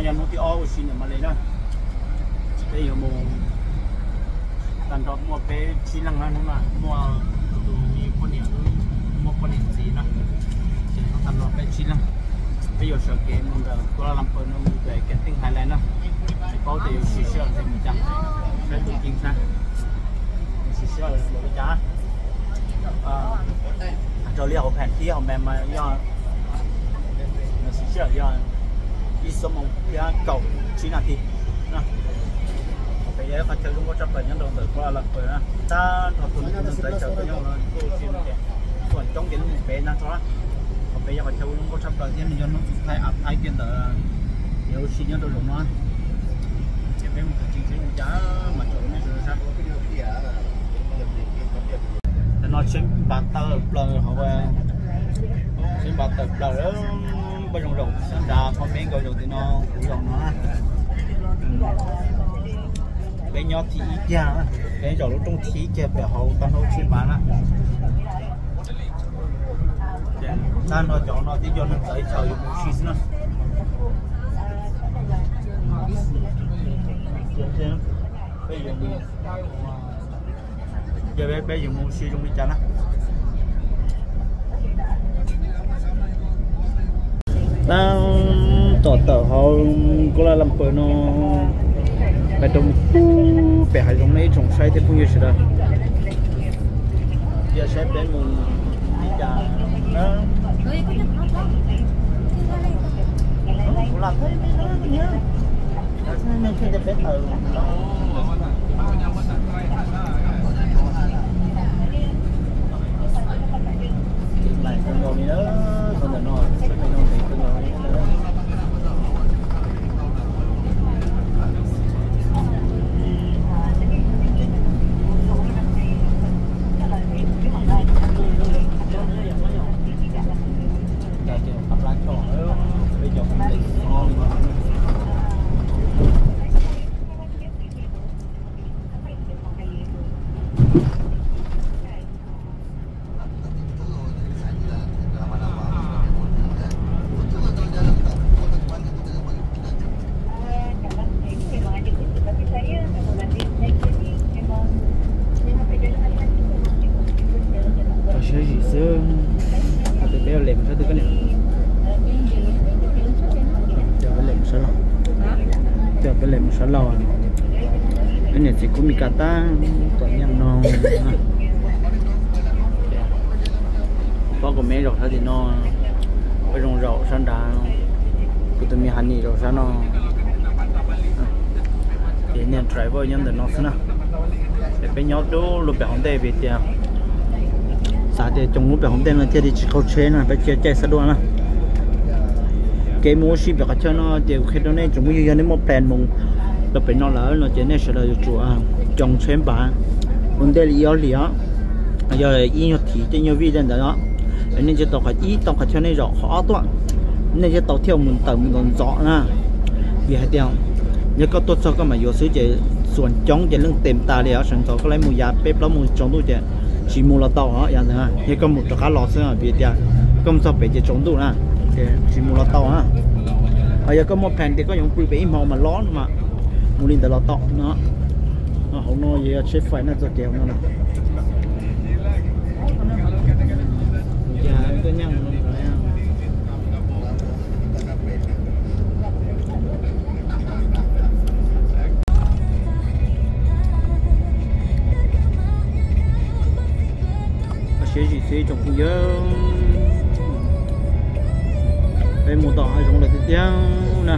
Yog hnub thib ob ua si ntawm Mali na, peb yuav mus tag nrho muaj peb tsib leeg na hnub no, muaj tus me poj niam, muaj poj niam txiv na, ces hnub tag nrho peb tsib leeg. Peb yuav sawv kev mus ntawm Kuala Lumpur no mus pem Genting Highland na, tsis paub tias yuav siv sij hawm mus cas, saib tus ceeb sab, siv sij hawm mus li cas. Raws li hauv phem thib hauv me mas yog siv sij hawm yog ib xuab moos thiab kaum tsib nas this. Pem yog ib qhov chaw zoo nkauj tshaj plaws nyob rau ntawm Kuala Lumpur na, tag nrho tus neeg txawv chaw nyob no kuj tsis, tuam coob ces pem nag tso. Hauv pem yog qhov chaw zoo nkauj tshaj plaws thiab nws yog hnub thaib av thaib kiag ntawd, yog ua si nyob rau zaum no. Ces peb mus txog tseem seb zoo cas mas tso rau nej sawv daws saib. Tam no tsheb npav tawm plaws hauv, tsheb npav tawm plaws, npaum zoo zaum sab nrad, qhov me nkaus zaum tim no kuv zaum no. Peb nyob thib ib kiag, peb zaum lub rooj thib ib kiag pem hauv tag nrho tsheb npav na. Tag nrho cov no twb yog neeg txawv chaw yuav mus ua si xwb na. Yog peb yuav mus ua si zoo li cas na. Tab tom tawm hauv Kuala Lumpur no, pais rau pem hav zoov no ib tsoom saib thiab phooj ywg sawv daws. Cia saib peb mus li cas. Siab zim xwb, peb ua lem mus sab twg koj niam? Peb lem mus sab laug, peb lem mus sab laug, niam txiv kub Mes Kas tab tom nyeej no. Pob kuv me zaum sab tim no, peb zoo zaum sab nrad, kuv tus me Hanis zaum sab no. Ces niag driver nyob ntawm no xwb na. Es peb nyob dub lub pem hauv ntej vim tias xav tias coob lub pem hauv ntej no thiaj li tsis qaug tsheb na, peb cia caij xab duaj na. Kev mus ua si pem qhov chaw no ces kuv qhia rau nej tsoom phooj ywg, yog nej muaj plan mus rau pem no lawm no ces nej sawv daws yuav tsum coob tsheb npav ua ntej li ib ob hlis os. Yog ib nyuag thiv tej nyuag vij tej ntawd os, nej thiaj tau qhov ib tau qhov chaw nej zaum qhov ob tuaj, nej thiaj tau thiaj mus tawm mus ntxov ntxov na. Vim hais tias yog koj tuaj txog koj mam yuav xwb ces xuas coob ces leej tes tas li os, sawv ntxov koj lawv mus yav peb plaub moos tsaus ntuj ces tsis mus los tau os. Yog ntawd yog koj mus rov qab los xwb vim tias koj mus txog pem ces tsaus ntuj na, ces tsis mus los tau na. Ho yog koj muaj plan tias koj yuav pw pem ib hmo mas los no mas mus li ntawd los tau no. Hauv no yog tsheb fais na, txoj kev hauv no na. Siab zim xwb tsoom phooj ywg, peb mus tom hav zoov lawm tiag tiag na.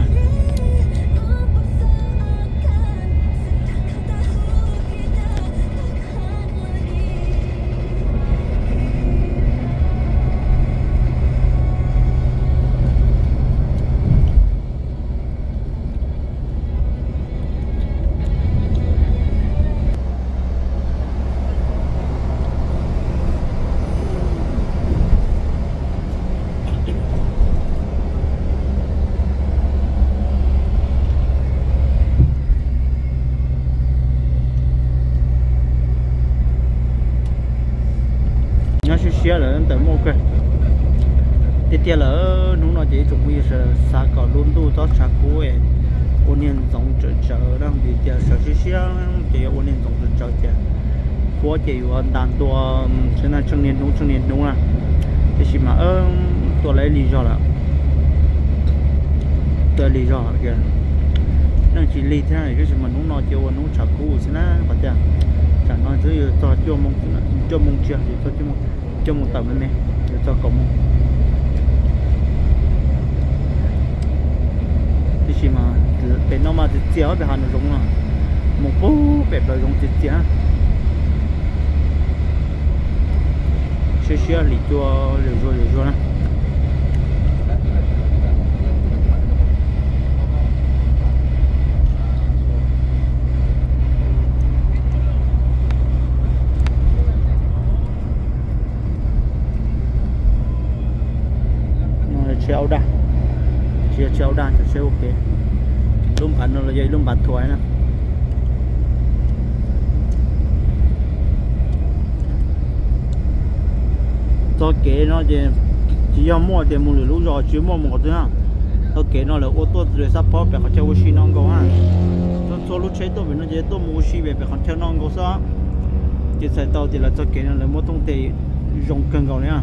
Nyob siab siab lawm ntawm muaj kawg. Tiag tiag lawm, hnub no ces ib tsoom phooj ywg sawv daws xav kom lub ntuj txhob tshav kub, ua niag ntxoov tsawv tsawv na, vim tias sawv siab siab ces yuav ua niag ntxoov tsawv tsawv ces huab ces yuav ntas ntua, tsheej niag hnub tsheej niag hnub na. Tiam sis mas tuaj tau lig zog lawm, tau lig zog tias neeg tsis lig thiab, tab sis mas hnub no ces ua hnub tshav kub xwb na. Qhov tias tsam no twb yuav txog cuaj moo, cuaj moo tsiag, yuav txog cuaj moo tawm me me, yuav txog kaum moo. Tiam sis mas pem no mas txias txias, pem hav zoov no mus pug pem plaws zoov txias txias. Siab siab hlis cua zuj zus zuj zus na. Tsheb auj daj, tsheb auj daj, tsheb ua ke. Lub npav no los yog ib lub npav thuav na. Txoj kev no ces tsis yog muaj tias mus lwm lub zos, tsis muaj mus qhov twg na. Txoj kev no lawv ua tuaj txog xab phob pem qhov chaw ua si no nkaus na. Txhua txhua lub tsheb tuaj pem no ces tuaj mus ua si pem pem qhov chaw no nkaus xwb. Ces txhais tau tias lawv txoj kev no lawv muab thooj tes zoo kawg nkaus li na.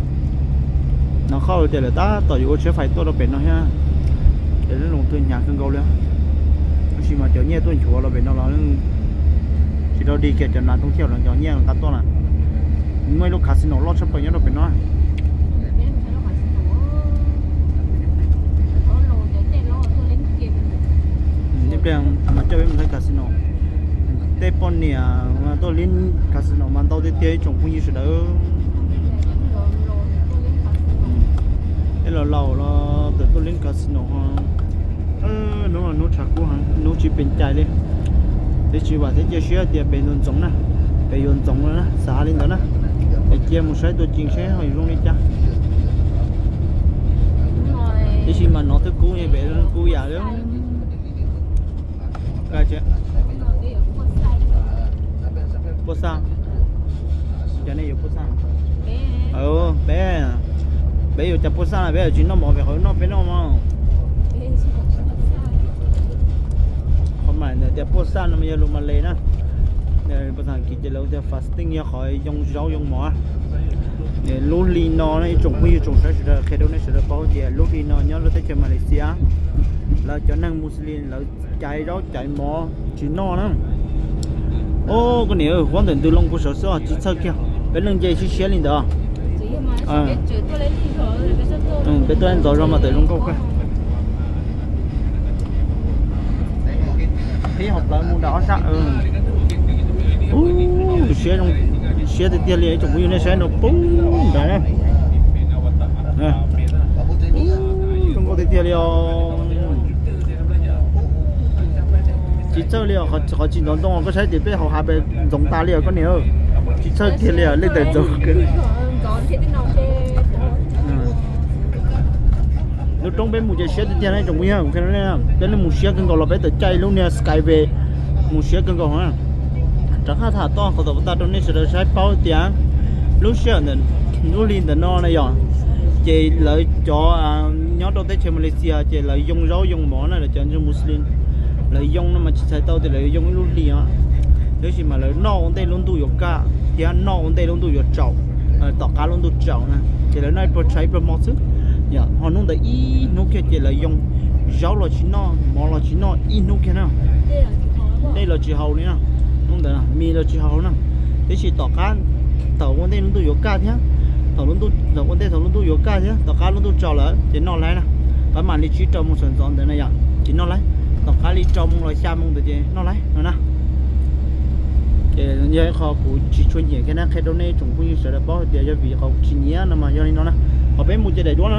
Nov qhov tias lawv tab tom yuav ua tsheb fais tuaj rau pem no thiab, ces lub loo twg hnyav kawg nkaus li. Tab sis mas cov nyiaj tuaj nchuav los pem no los tsis rau dig kiag cov nas thooj thiab los cov nyiaj nqa tuaj na. Muaj ib lub casino loj tshaj plaws nyob rau pem no. Ib pliag mas coj peb mus saib casino. Tej poj niam mas tuaj lib casino mas ntau tiag tiag ib tsoom phooj ywg sawv daws. Tej laus laus los tawm tuaj lib casino. Hnub no hnub tshav kub heev, hnub tsis pes cai li. Tab sis vam thiab cia siab tias pem yuav ntxoov na, pem yuav ntxoov lawm na, xav li ntawd na. Es cia mus saib tua ceev seb ho yuav zoo li cas. Tab sis mas no twb kub, pem kub yam li. Puas xaj? Cov nej yuav puas xaj? Peb, peb yuav cov puas xaj na, peb yuav tsis noj mov, peb qhov noj peb noj mov. Qhov mas tias puas xaj no mas yog lus Malay na. Pas xas Askiv ces lawv tias fasting yog qhov yoo zaub yoo mov. Lub hli no ib tsoom phooj ywg tsoom saib sawv daws, qhia rau nej sawv daws paub tias lub hli no nyob lub teb chaws Malaysia, lawv cov neeg Muslim lawv caiv zaub caiv mov tsis noj na. Koj niam, huab ntawm ntws loo kuv sawv xwb, tsis txhawj kiag, peb leej nce siab siab li ntawd. Peb tuaj ntxov zog mas tawm zoo nkauj kawg. Qhib hauv plawv mus nram ob sab. Siab, siab tiag tiag li ib tsoom phooj ywg, nej saib no poob nrad na. Zoo nkauj tiag tiag li os. Tsis txhawj li os, qhov tsis ntxoov ntoo koj saib tias peb hauv hav pes ntxoov tas li os koj niam. Tsis txhawj kiag li os, leej twg ntxoov. Lub roob peb mus ces siab tiag tiag na tsoom phooj ywg, peb mus siab kawg nkaus los peb tawm caij lub niag Skyway mus siab kawg nkaus. Rov qab tham toj qhov tom tas rau nej sawv daws saib paub tias lub sij hawm, lub hli ntawm no na yom, ces lawv cov nyob rau teb chaws Malaysia ces lawv yoo zaub yoo mov na, lawv cov Muslim lawv yoo no mas tsis txhais tau tias lawv yoo ib lub hli os. Tab sis mas lawv noj ua ntej lub ntuj yuav kaj thiab noj ua ntej lub ntuj yuav tsaus, tom qab lub ntuj tsaus na, ces lawv noj ib pluag tshav ib pluag hmo xwb. Yog ho hnub ntawd ib hnub kiag ces lawv yoo, zaub los tsis noj, mov los tsis noj ib hnub kiag na. Dej los tsis haus li na, hnub ntawd mis los tsis haus na. Tab sis tom qab thaum ua ntej lub ntuj yuav kaj thiab, thaum ua ntej thaum lub ntuj yuav kaj thiab tom qab lub ntuj tsaus lawm ces noj laib na. Pab mam li tsib rau moo sawv ntxov ntawd na yom, ces noj laib. Tom qab li rau moo los xya moo ntawd ces noj laib no na. Ces yog ib qho kuv tsis tshua nyiam kiag na, qhia rau nej tsoom phooj ywg sawv daws paub hais tias yog vim qhov kuv tsis nyiam no mas yog li no na. Qhov peb mus ces daim duab no,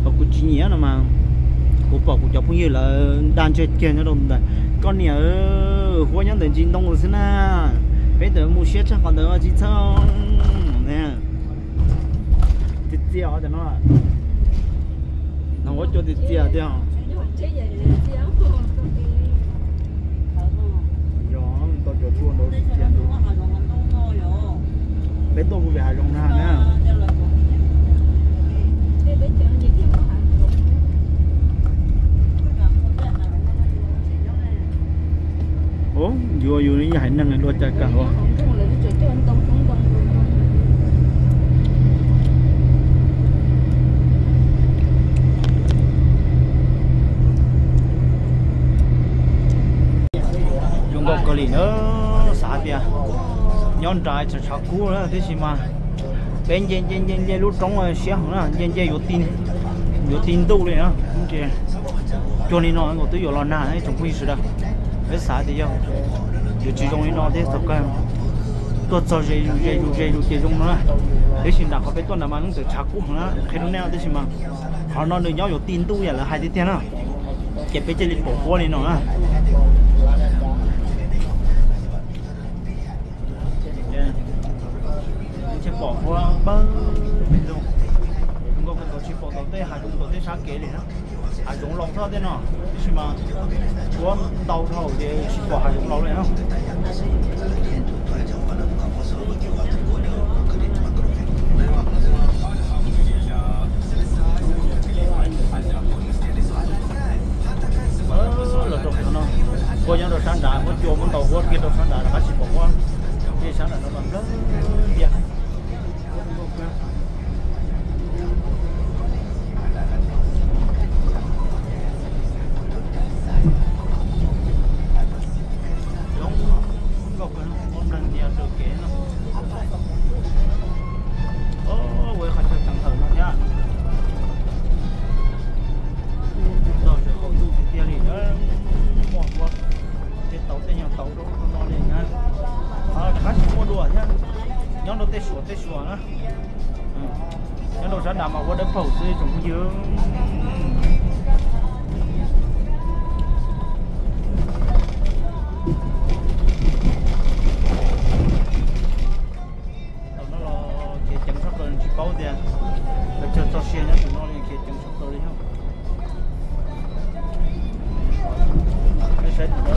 qhov kuv tsis nyiam no mas kuv pom kuv cov phooj ywg lawv dag ntseg kiag nyob rau ntawd. Koj niam, huab nyob ntawm ntsis ntoo xwb na, peb tawm mus siab tshaj qhov ntawd tsis txhawj. Txias txias os tam no, no huab cua txias txias tiag. Yog tau cov tsua ntawd txias ntawd. Peb tuaj puag pem hav zoov na na. Yus li haiv neeg luaj cas kawg. Zoo nkauj kawg li na, xav tias nyob nram tseem tshav kub na, tiam sis mas peb nce nce nce nce lub roob siab heev na, nce nce yuav ti ntuj li na. Ces cuag li no nkaus twb yuav los nag ib tsoom phooj ywg sawv daws. Peb xav tias yog yuav tsis zoo li no thiab thaum kawg tuaj txog ze zus ze zus ze zus ces zoo no na. Tiam sis nram qhov peb tuaj nram mas lub tseem tshav kub heev na, qhia rau nej tiam sis mas qhov no nws nyob yuav ti ntuj yam lawv hais tiag tiag na. Ces peb cia li pom huab li no na. Tsis pom huab pawg, zoo nkauj kawg nkaus, tsis pom tau tej hav zoov tau tej sab kev li na. Hav zoov laus thaj tej no, tiam sis mas huab ntau dhau ces tsis pom hav zoov laus li na. Los rau qhov no, huab nyob rau sab nrad, huab cua muab ntaus huab kiag rau sab nrad rov qab tsis pom huab. Ces sab nrad no mas nplawg ntiag. Zoo nkauj kawg, muab nplawg ntiag rau kev no. Ua qhov chaw teev hawm no thiab. Txog tseem qaum ntuj tiag tiag li na, muaj huab, tej tau tej nyuag tau rau no li na. Rov qab tsis muaj dua thiab, nyob rau tej suam tej suam na. Nyob rau sab nrad mas huab dawb paug xwb tsoom phooj ywg. Thaum no los khiav ceev tshaj plaws, tsis paub tias pes tsawg txoj sia nyob tus no li, khiav ceev tshaj plaws li. Peb saib tus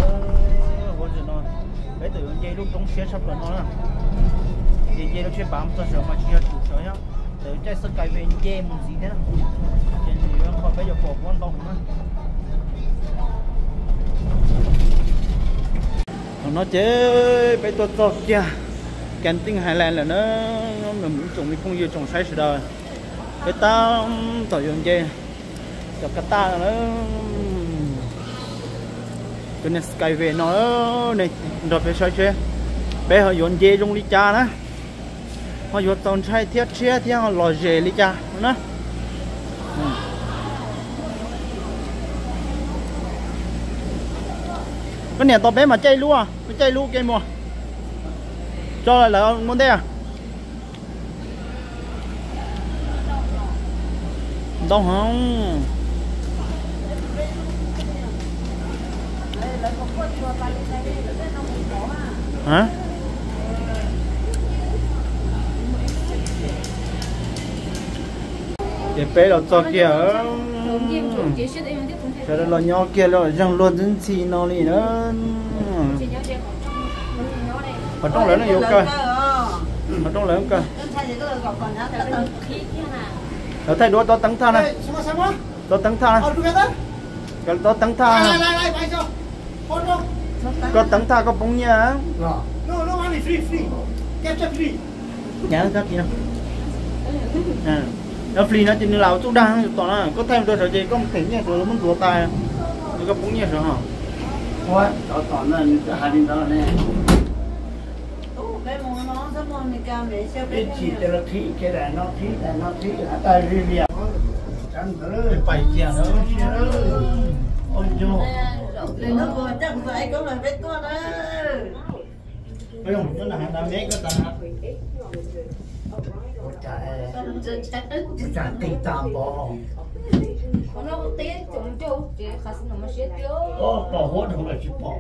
huab ntawm no, peb tawm yuav nce lub roob siab tshaj plaws no na. Ces nce lub tsheb pav txog saum mas tsis yog tsum sawv thiab, tawm caij xab kais ve nce mus ntxiv thiab. Ces nws yuav qhov peb yuav pom huab ntau na. Thaum no ces peb tuaj txog kiag Genting Highland lawm na, tsoom me phooj ywg tsoom saib sawv daws. Peb tab tom yuav nce cov kab taj no na, cov niag Skyway no, nrog peb saib seb peb ho yuav nce zoo li cas na, ho yuav txaus ntshai thiab rhiab thiab ho lom zem li cas na. Koj niam tos peb mas caij lub, caij lub ke mus, tso lawv mus ntej. Ntau heev. Ces peb los txog kiag, sawv daws los nyob kiag los zeeg luag ntxhi ntxhi no li na. Qhov rooj lawv no yuav kawg, qhov rooj lawv kawg. Lawv thaij duab tov teev thaj na, tov teev thaj na, tov teev thaj. Koj teev thaj koj poob nyiaj. Free no ces nws lam txuj dag yus tom na, koj thaij rau sawv ces koj them nyiaj sawv muab ntxuav tas, koj poob nyiaj sawv ho. Peb tsis cia los qhib kiag daim no qhib daim no qhib, tas li li. Pais kiag na. Ua cas, ua cas qis tas npaum. Pom huab dhau lawm tsis pom.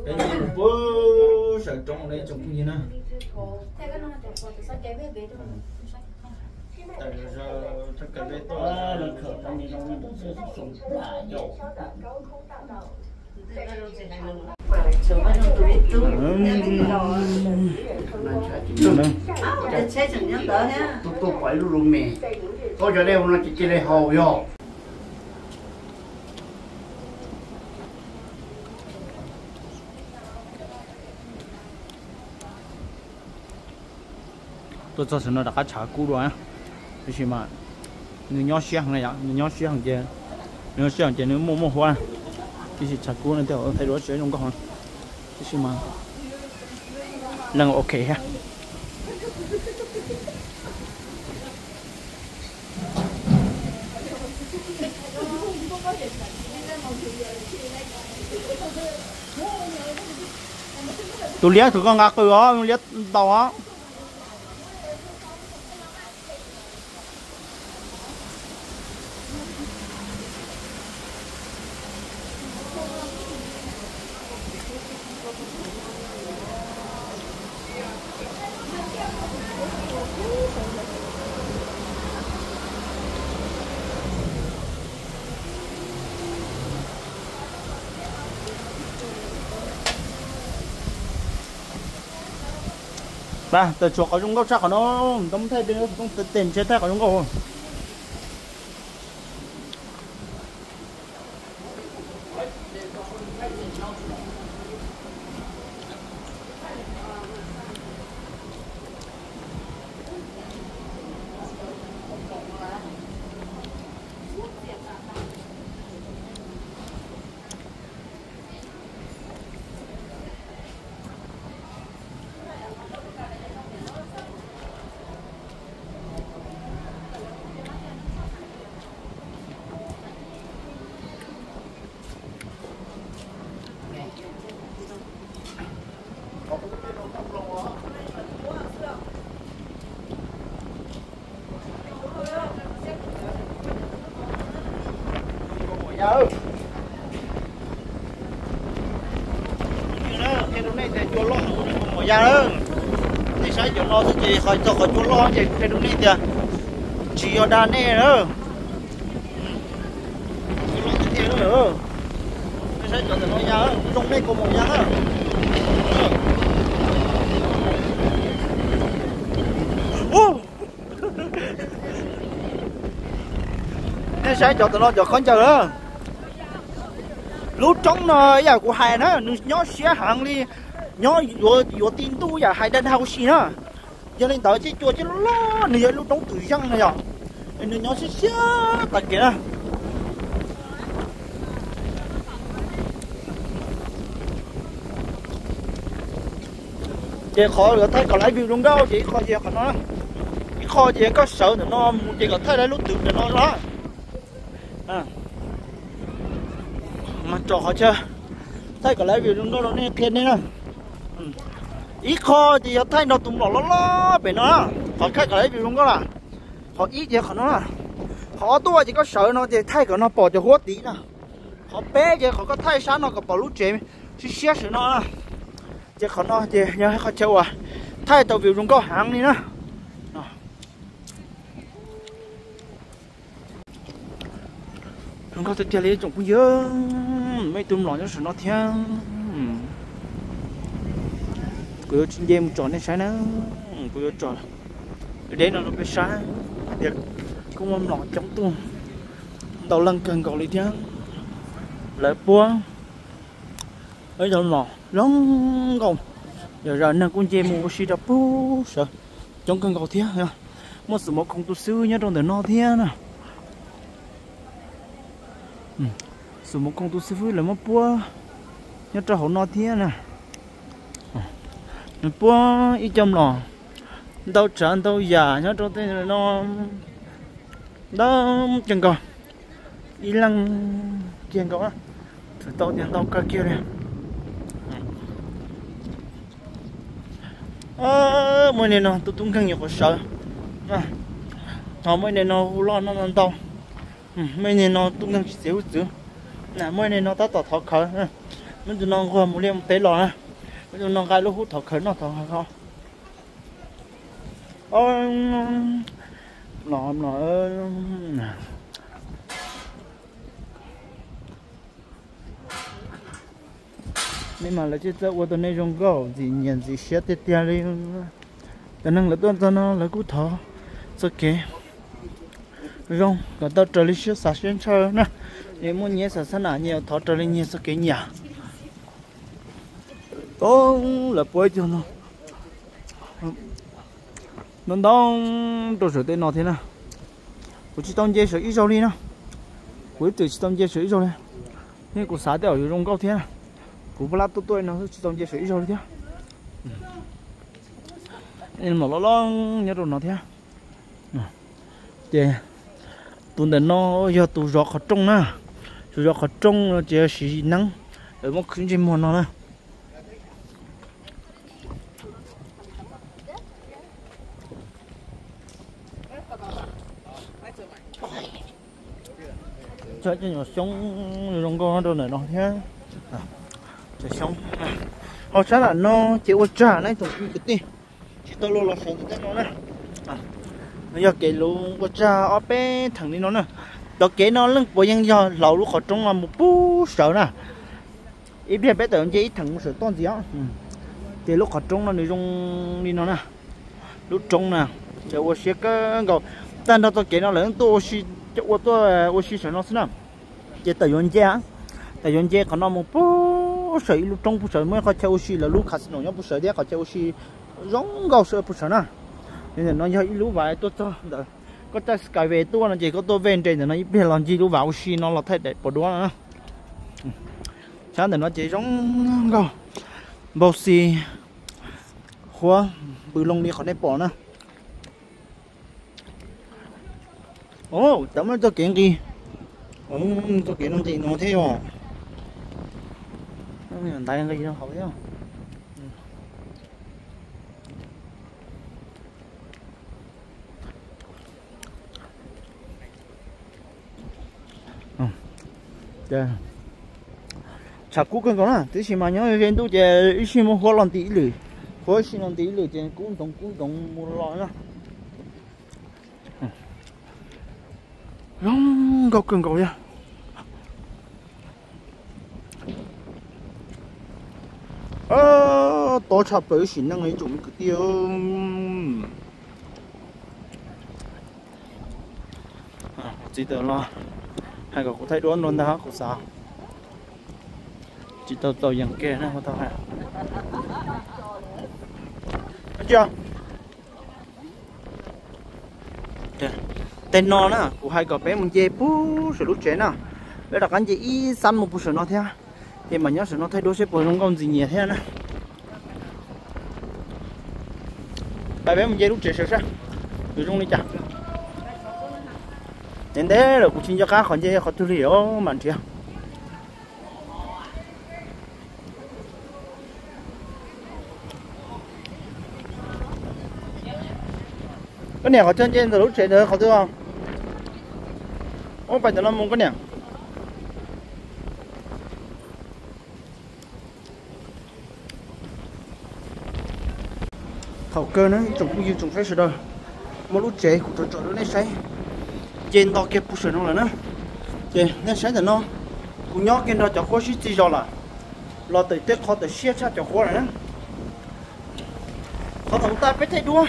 Peb nce puag saum roob no ib tsoom phooj ywg na. Tawm zog thaj kaw peb tuaj, lawv khawm tau li no xwb, xoom plam yau. Tuaj pom ib lub lub me, koj cov dej no ces cia li haus yog. Tuaj txog xwb no rov qab tshav kub dua, tab sis mas nws nyob siab heev na yom, nws nyob siab heev ces, nws nyob siab heev ces nws muaj muaj huab, tab sis tshav kub no tej thaij duab tsis zoo nkauj, tab sis mas leej ok thiab. Tus liab thaum koj nqa qws os, liab ntau os. Tawm tshuav qhov zoo nkauj tshaj qhov no, tau thaij, tau thaij qhov zoo nkauj. Qhia rau nej tias cua loj heev, kaus mom ya lawm. Nej saib cov no xwb ces qhov, cov qhov cua loj ces qhia rau nej tias tsis yog dag nej na. Cua loj tiag tiag na. Nej saib cov ntawm no ya, zoo nej kaus mom ya na. Nej saib cov ntawm no cov khaub ncaws na. Lub roob no yam kuv hais na, nws nyob siab heev li, nyob yuav, yuav ti ntuj yam hais dag dag huv si na. Yog li ntawd ces cua coj loj, nws yog ib lub roob twm zeej no yom, nws nyob siab siab tag kev na. Ces qhov yuav thaij kom laiv view zoo nkauj ces ib qho ces qhov no, ib qho ces koj sawv ntawm no mus ces kom thaij laiv lub twm ntawm no na. Mas tsom qhov chaw thaij kom laiv view zoo nkauj rau nej qhia nej na. Ib qho ces yuav thaij nrog tus mlom loj loj pem no, qhov thaij kom laiv view zoo nkauj na. Qhov ib ces qhov no, qhov ob tuaj ces koj sawv no ces thaij kom no pom cov huab tid na. Qhov peb ces qhov koj thaij sab no kom pom lub tsev siab siab sawv no. Ces qhov no ces yog qhov chaw uas thaij tau view zoo nkauj heev li na. Zoo nkauj tiag tiag li tsoom phooj ywg, muaj ib tug mlom nyob saum no thiab. Kuv yuav tsis nce mus tsom nej saib na, kuv yuav tsom deb no rau peb saib hais tias kuj muaj mlom coob tuaj ntau leej kawg nkaus li thiab. Lawv puab ib cov mlom zoo nkauj, yog zaj neeg kuj nce mus ua si rau pug sawv coob kawg nkaus thiab. Muaj xus mov khoom tus xib fwb nyob rau ntawm no thiab na. Xus mov khoom tus xib fwb lawv muab puab nyob rau hauv no thiab na. Nws puab ib co mlom ntau tsav ntau yam nyob rau tej no ntau kawg nkaus, ib leej kiag nkaus, txhais tau tias ntau kawg kiag li. Muaj ib niag no tus tub nkeeg nyuam qhuav sawv, ho muaj ib niag no hu loj no ntau, muaj ib niag no tub nkeeg tsis txiav hub txwv, muaj ib niag no tab tom thov khawv, muaj tus no nquag mus liaj mus teb los na, muaj tus no nqa lub hub thov khawv noj thov khawv. Mlom, mlom. Nej mas lawv thiaj txawj ua tau nej zoo nkauj ntxim nyiam ntxim siab tiag tiag li. Cov neeg lawv tuaj txog no lawv kuj thov txoj kev zoo kom tau raws li siab xav siab ntshaw na. Nyias muaj nyias xav xab nam nyias thov raws li nyias txoj kev nyiam. Toob lawv puab ib co no ntoo ntoo rau sawv tej no thiab na. Kuv tsis tau nce sawv ib zaug li na. Kuv ib txwm tsis tau nce sawv ib zaug li. Thiab kuv xav tej zaum yuav zoo nkauj thiab. Kuv pab lab tuaj tuaj no tsis tau nce sawv ib zaug li thiab. Los loj loj nyob rau no thiab. Ces tus ntawm no yog tus zov qhov rooj na. Tus zov qhov rooj no ces yog siv neeb, muab khwb ntsej muag no na. Cov nyuam xyoob zoo nkauj rau ntawm no thiab. Cov xyoob hauv sab nram no ces ua tsag na tsoom kwv tij, tsis tau luag los sawv ntawm tej no na. Yog kev luv ua tsag ob peb theem li no na. Cov kev no leej puas yeej yog hauv lub qhov roob no mus pub sawv na. Ib pliag peb tawm nce ib theem mus sawv toj ntxiv os. Ces lub qhov roob no nws zoo li no na. Lub roob na, ces ua siab kawg nkaus. Tag nrho txoj kev no lawv tuaj ua si, ua tuaj ua si sawv no xwb na. Ces tawm yuav nce, tawm yuav nce qhov no mus pub sawv ib lub roob pub sawv muaj qhov chaw ua si lawv lub casino nyob pub sawv thiab qhov chaw ua si zoo nkauj sawv pub sawv na. Ntawm no yog ib lub vas tuaj txog ntawd. Koj caij Skyway tuaj no ces koj tuaj ve nres ntawm no ib pliag los ncig lub vas ua si no los thaij daim pom duab no na. Sab ntawm no ces zoo nkauj, npau xi huab npws loo li qhov nej pom na. Cov muaj txoj kev nqis, txoj kev no nqis no thiab yog ntaiv nqis no hauv thiab. Tshav kub kawg nkaus na, tiam sis mas nyob ze ntuj ces ib sij muaj huab los nti ib lwm, huab ib sij los nti ib lwm ces kub ntsoov kub ntsoov mus los na. Zoo nkauj kawg nkaus li. Tob tshaj plaws ib sim neej li tsoom me kwv tij. Txiv tawm los hais kom kuv thaij duab nrog ntag kuv xav tsis tau txaus yees kiag na. Tej no na kuv hais kom peb mus nce pub saum lub tsev na. Peb rov qab nce ib xab mus pub saum no thiab, ces mam nyob saum no thaij duab seb puas zoo nkauj ntxim nyiam thiab na. Peb mus nce lub tsev saib saib nws zoo li cas. Ntev ntev lawm kuv tsis nco qab qhov nce qhov twg li os mam nrhiav. Koj niam, qhov chaw nce ntawm lub tsev ntawd qhov twg? Ub, pais ntawm no mus koj niam. Thaum kawg na ib tsoom phooj ywg tsoom saib sawv daws, muaj lub tsev kuv tsom tsom rau nej saib, nce nto kiag pub saum no lawm na. Ces nej saib ntawm no, kuv nyob kiag nrog cov huab sib txig zos lawm, los tawm tej qhov tawm siab tshaj cov huab lawm na. Qhov thaum ub peb thaij duab,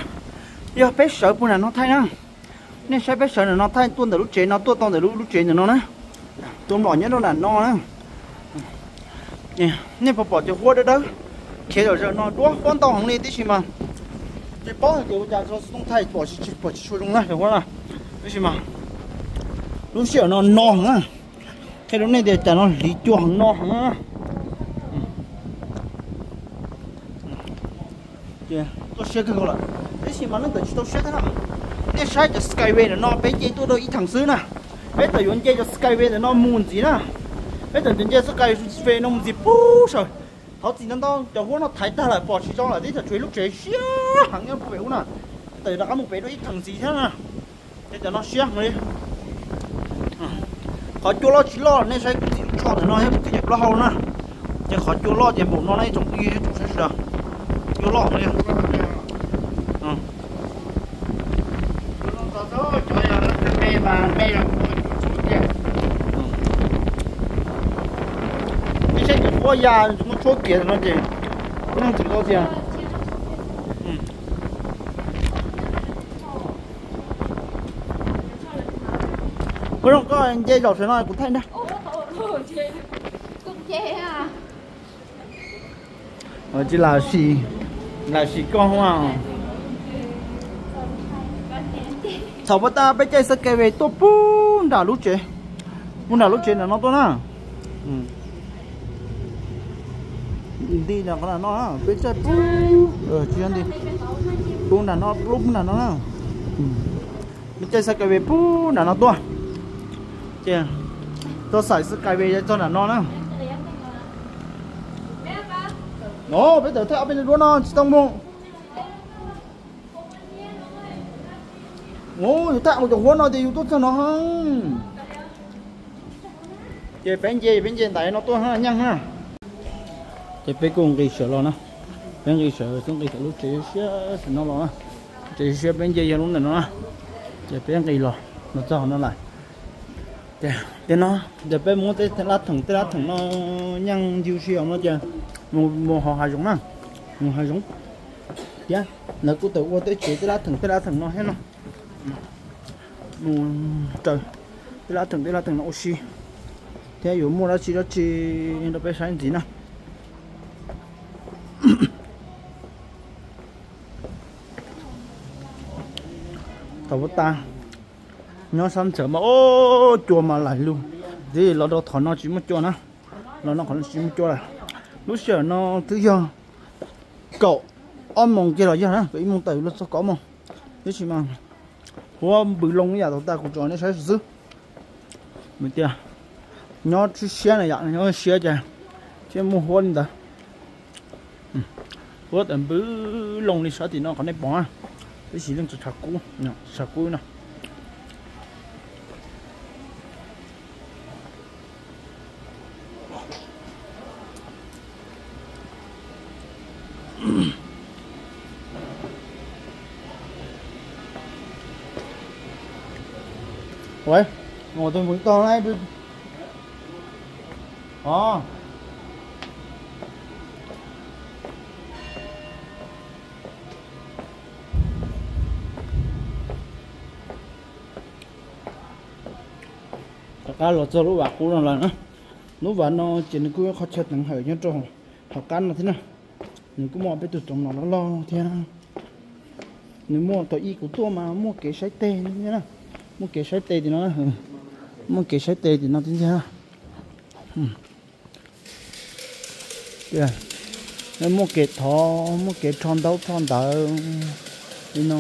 yog peb sawv puag nram no thaij na. Nej saib peb sawv nram no thaij tuaj ntawm lub tsev no tuaj tau ntawm lub tsev ntawm no na, tua mlom nyob rau nram no na. Nej puas pom cov huab dawb dawb khiav zom zaws no, duab huab ntau heev li tib si mas tsis paub hais tias ua cas txhob thaij pom tsis tshua zoo na cov huab na. Tab sis mas lub sij hawm no no heev na, qhia rau nej tias cas no hliv cua heev no heev na. Tuaj siab kawg nkaus lawm, tab sis mas leej twg tsis tau siab thiab na. Nej saib cov Skyway ntawm no peb nce tuaj rau ib theem xwb na, peb txawm yuav nce cov Skyway ntawm no mus ntxiv na. Peb txawm nce Skyway no mus ntxiv pub saum. Thov txim ntau ntau cov huab no thaiv tag lawm pom tsis zoo lawm, twb txawm tshuav ib lub tsev siab heev nyob puag pem ub na. Peb txawm rov qab mus pem dua ib theem ntxiv thiab na. Ces cov no siab heev li. Qhov cua loj tsis loj nej saib kuv txiv lub tsho ntawm no thiab kuv txiv cov plaub hau na. Ces qhov cua loj ces npaum no na ib tsoom phooj ywg tsoom saib sawv daws. Cua loj heev li. Nej saib cov Ua yam tsis muaj tshuab kiag no ces neeg tsis tau tiag. Ua zoo koj nce zaum sawv no kuv thaij na. Tsis lam sim, lam sim koj. Thaum pab tab peb caij xab kais ve tuaj pub nram lub tsev, pub nram lub tsev nram no tuaj na. Nti nram qhov nram no, peb caij pub, tsis yog nti, pub nram no, pub nram no na. Peb caij xab kais ve pub nram no tuaj, ces tuaj xaim xab kais ve txog nram no na. No peb tawm thaj ob peb duab no tsis tau mus. Mus yus thaj mus cov huab no ces yus tuaj txog no. Ces peb nce, peb nce ntaiv no tuaj nyeej na. Ces peb kuj nqis sawv los na, peb nqis sawv, twb nqis tawm lub tsev siab no los na. Tsev siab peb nce yog lub ntawm no na. Ces peb nqis los, los txog no lawm. Ces no, ces peb muab tej lab theem, tej lab theem no nyeej ncw si os no ces mus hauv hav zoov na, mus hav zoov. Thiab lawv kuj tawm ua tej tsev tej lab theem, tej lab theem no thiab no. Mus raws tej lab theem, tej lab theem no ua si, thiab yuav muaj dab tsi dab tsi rau peb saib ntxiv na. Thaum ub tas nyob sab ntxawm mas ub cua mas laim lug, tab sis los rau qhov no tsis muaj cua na, los no qhov no tsis muaj cua lawm. Lub sij hawm no twb yog kaum ob moos kiag los yog na, kaum ib moos tawm los txog kaum ob moos, tab sis mas huab npws loo ib yam thaum tas kuv tso nej saib xwb. Tias nyob siab na yom, nyob siab ces thiaj muaj huab li ntawd. Huab tawm npws loo li sab tim no qhov nej pom na, tab sis yeej tseem tshav kub, tshav kub no. Ua, tus mus tau na. Ov, rov qab los txog lub vam qub no lawm na. Lub vam no ces nws kuj ib qhov chaw teev hawm nyob rau hauv qab no thiab na. Nws kuj muaj peb tug roov no loj loj thiab. Nws muaj thaum ub kuv tuaj mas muaj kev saib teg thiab na. Muaj kev saib teg tim no, muaj kev saib teg tim no thiab ntag. Muaj kev thov, muaj kev rho ntaub rho ntawv li no.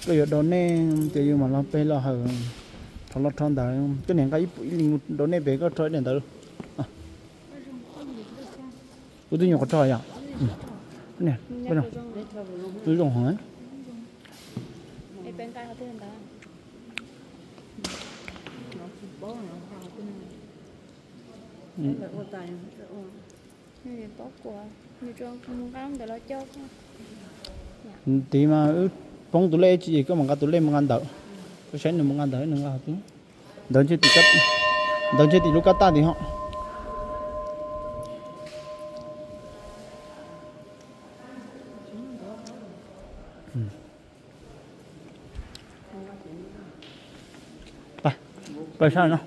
Koj yuav do nej ces yus mam los pe los hawm, thov los rho ntawv, koj niam nqa ib puas ib leeg do nej pem koj rho ib daim ntawv. Kuv twb nyuam qhuav rho yom. Zoo heev. Tiv mas wb poob tus lej tsis, koj mam nqa tus lej mus nqa ntawv. Koj saib nws mus nqa ntawv, nws nqa, ntawv ntshe tim, ntawv ntshe tim lub kab taj tim ho. Pab sab no.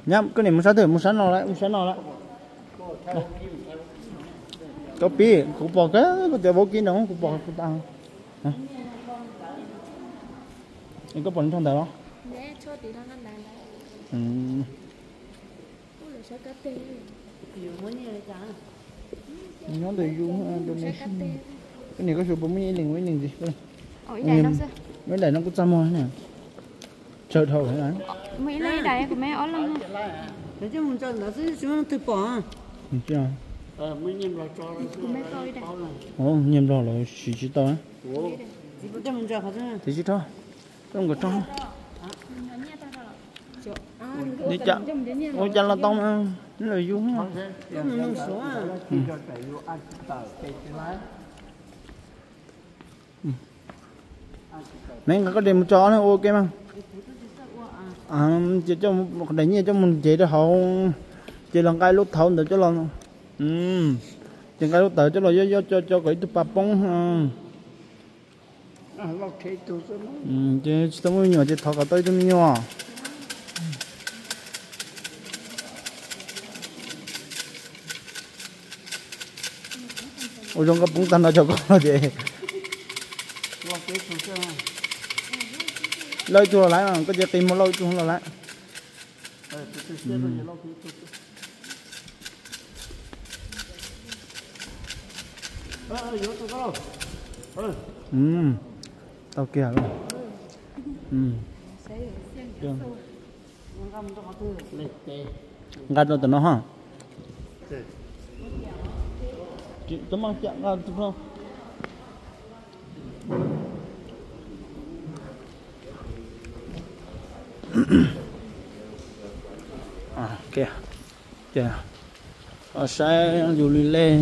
Nyab, koj niam mus sab twg? Mus sab no lawm, mus sab no lawm. Koj pib, kuv pom koj tias vaub kib no, kuv pom kuv tas. Koj pom nws rho ntawv los? Nyob ntawm yus, koj niam koj xyuas puas muaj ib leeg ua ib leeg ntxiv. Muaj ib daim no kuj txaj muag na. Tsawg dhau. Nyiam Nplog los siv tsis tau. Tiv tsis rho, koj nkawd rho. Ua cas los tau mas, lawv yug. Neb nqa koj de mus tso ob leeg ua ke mas. Ces coj daim nyiaj coj mus nce rau hauv, ces los nqa lub thauv ntawd coj los. Ces nqa lub thauv coj los yoj yoj co co kom ib tug pas poob. Ces tsis tau muaj me nyuam ces thov kom tau ib tug me nyuam. Ua zoo nkauj poob tag nrho cov koj no ces. Lauj ib tug los lawm, koj cia qi mus lauj ib tug los lawm. Tau kiag. Nqa rau tom no ha. Tsis tau muaj cam nqa rau. Ces saib yus li lej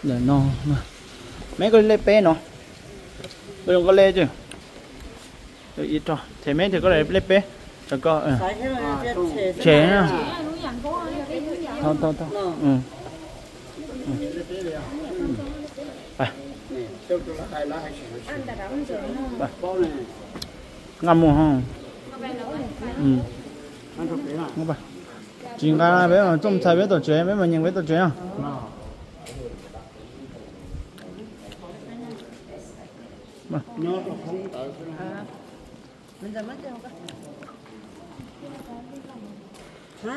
ntawm no. Meb koj li lej peb no. Koj zoo koj lej ces. Them meb ces koj li lej peb. Tshem. Nqa mus. Tsis nqa peb mas txooj txhais peb tom tsev, peb mas nyeem peb tom tsev.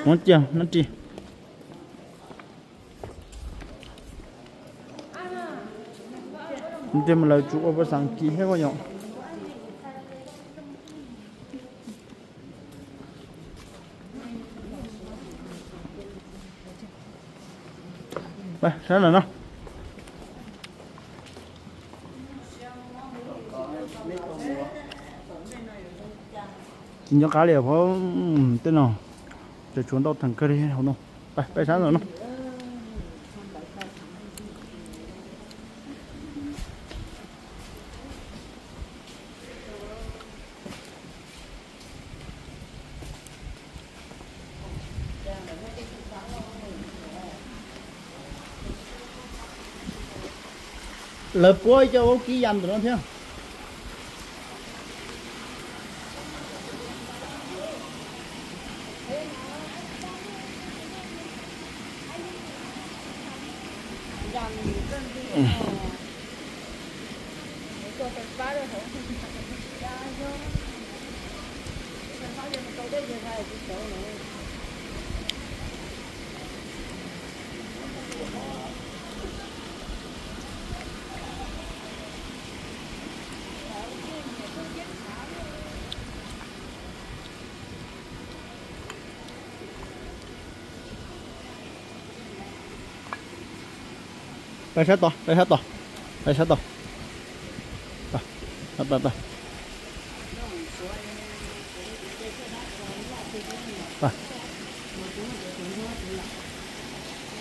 Muab cia nab ris. Ntej mas lawv tsuas ua pas xav kis thiab koj yom. Saib lawm no. Tsis nco qab li, tej no tseem tshuav ntau theem kawg li hauv no. Peb saib lawm no. Lawv puab cov vaub kib yas ntawm no thiab. Peb sab tod, peb sab tod, peb sab tod.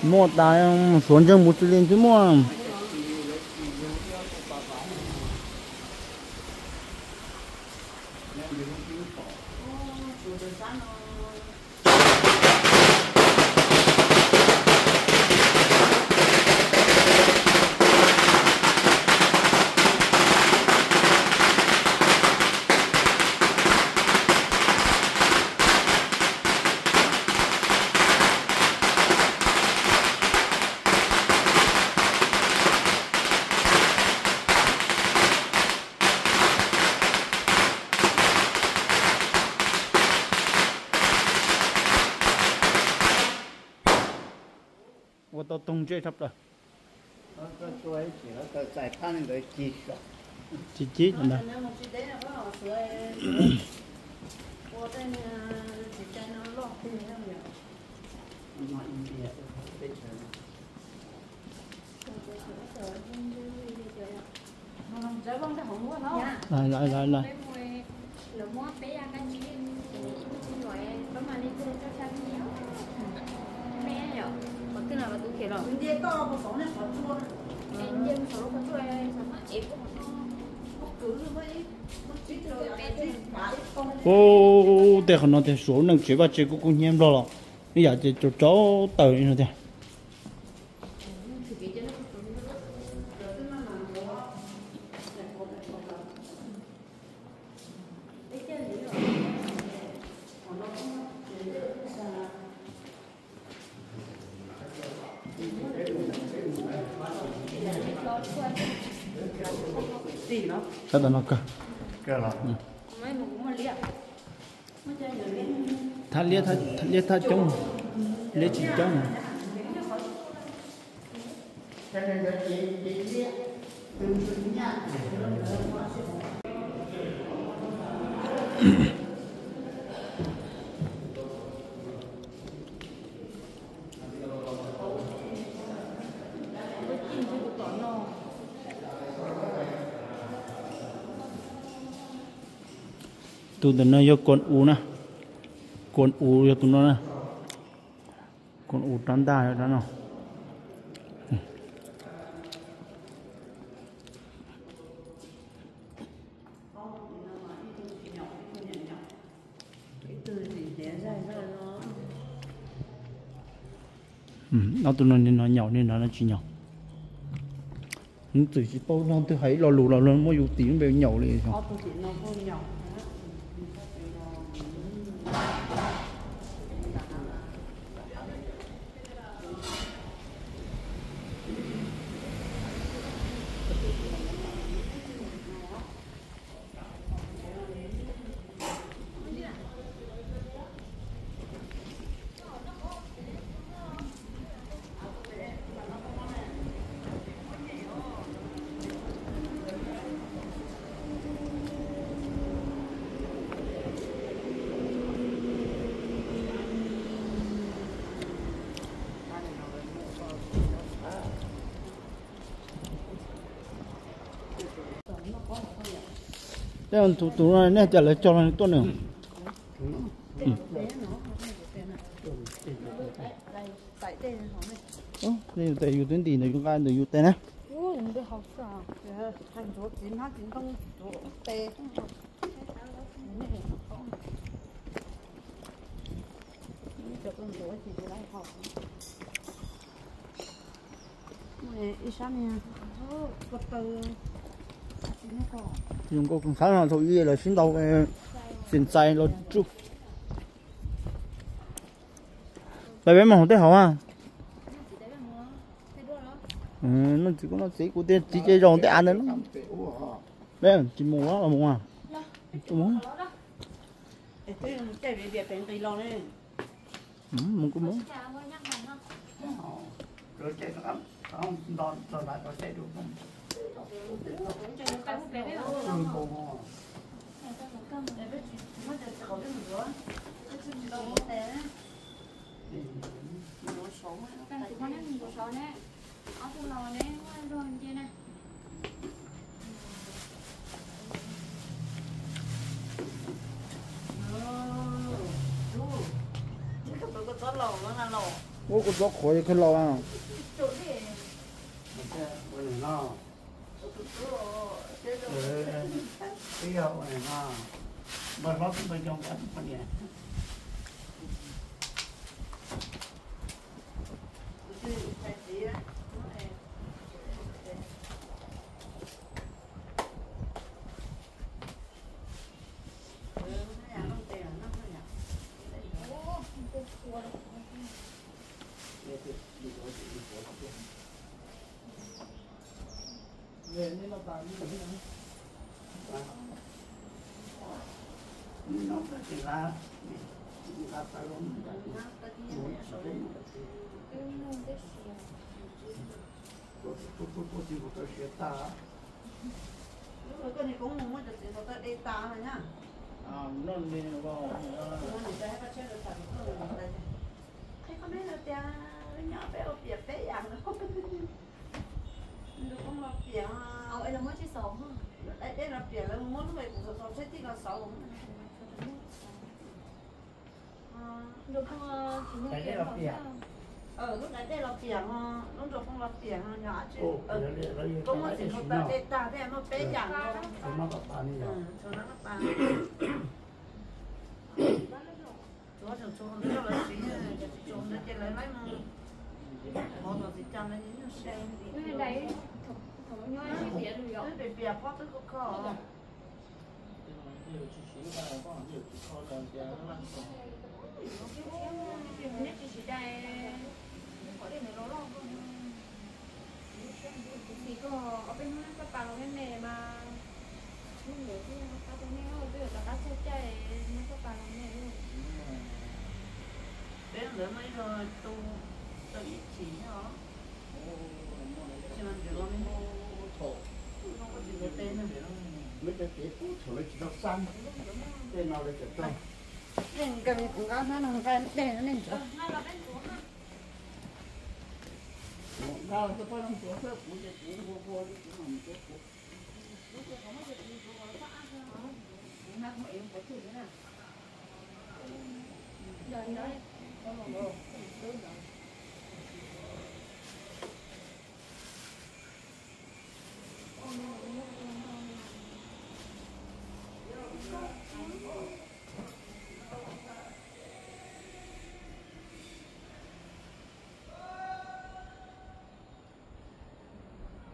Muaj tas, Suav ntseeg mus xws li twb muaj. Ua tau toog ntsej tshaj plaws. Cib cib ntag. Lawv, lawv, lawv. Ub, tej qhov no tias suav neej tsev vaj tsev kuj kub hnyiab nplog los ib yam ces tsaus tsaus taws li no tiag. Tab tom no kawg. Thaj liab, thaj liab thaj coob, liab tsis coob. Tus ntawm no yog kuan u na, kuan u yog tus no na, kuan u rab ntaj yog rab no. Ob tug no nws no nyaum, nws no tsis nyaum. Hnub twg tsis paub leej twg hais ib lo lus los luag muab yus tis lub npe nyaum li os. Tus no nej cas lawv cog los tuaj nws. Yus tes yus twb ntim ntawm yus nqa ntawm yus tes na. Zoo nkauj kawg nkaus no thaum ub los sib ntaus txiv ntxais los tsuj. Peb mus hauv tej hauv a. Noj txiv kuv noj txiv kuv tias txiv ces zaum tej av ntawd. Peb tsis mus los mus a. Mus kuj mus. Ua kuv txob qhuav yog kawg laus a. Qhov me no tias nyob peb ua piam peb yam no. Ntu poob los piam, dej los piam, lawv muab lub kuv xov xov tsheb tij los xauv. Lub nqaij dej los piam, lub nqaij dej los piam, lub nrog phooj los piam, yog dab tsi? Koj muaj txiv hluas tas dej tag thiab muaj peb yam no. Tsuav no tsuav lawv siv, yog tsis tsuav ntawd ces lawv laib mus hov tom txiv cas lawv nyuaj siab. Twb piam piam pob twb kho kho. Neb tsis siv dai, qhov dej ntawd los loj koj. Kuv txiv koj ob peb hnub neb txoj pas los me me mas, hnub ntawd twb qab tau nej twb yuav rov qab txog caij neb txoj pas los me. Peb ntawd muaj ib zaug tu tau ib chim os. Tsis mas ntsev los me, tsis ntsev tes na. Lawv cov kev pub thaum lawv tsis tau xab, tej no lawv cov rau. Yeej nkees kuv nqa hnab no nqa dej no nej ntxuav. Nqa los coj pab no ntxuav xwb, kuv ces kuv nqua nqua li kuv mam ntxuav kuv. Nws puas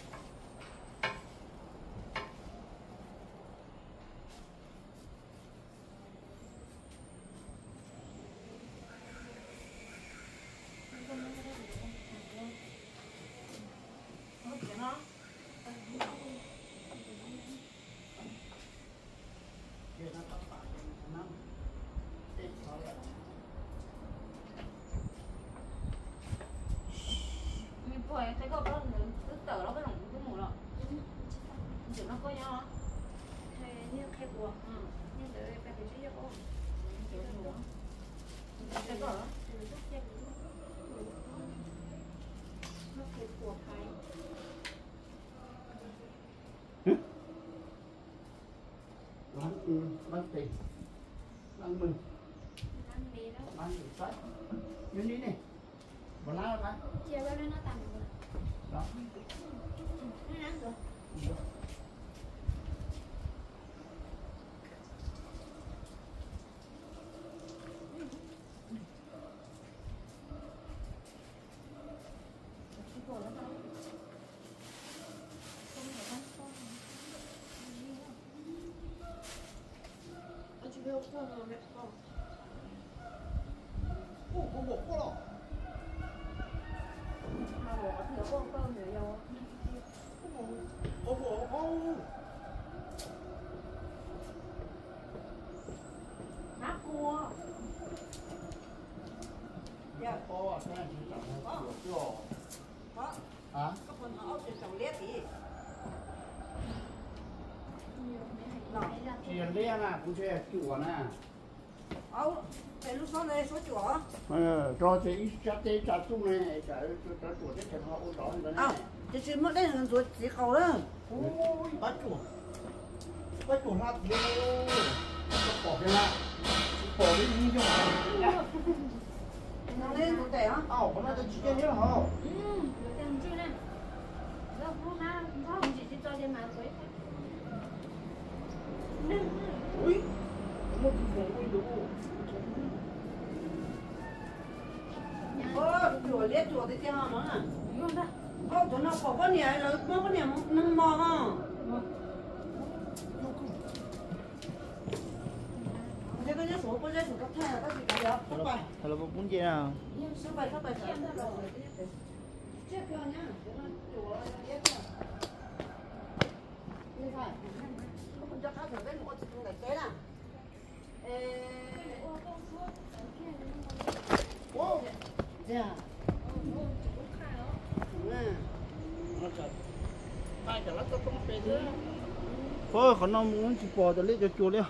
qhia koj pab nws twb tawm los koj zoo twb mus los. Ntawm no koj nyob. Tsis yog liab na, kuv ntshe yog cuam na. Rau ces ib sab teb ib sab txuj ne, tsam cuam teb tsam no ua nrov ntawd ne. Ces tsis muaj dej ntxuav txiv qaus lawm. Pab cuam, pab cuam hla tiag, pom tiag na, tsis pom li ib yog. Qhov no tsis cia liab hos. Cuam liab cuam tiag tiag no na. Cov no pom poj niam lawv muab poj niam neeg mos no. Nyob suav pub zeb suav rau thaj tab sis kav liam, pub pais, pub nce na. Pais, pais, pais. Ua qhov no mus tsis pom cov liab cov cuam li.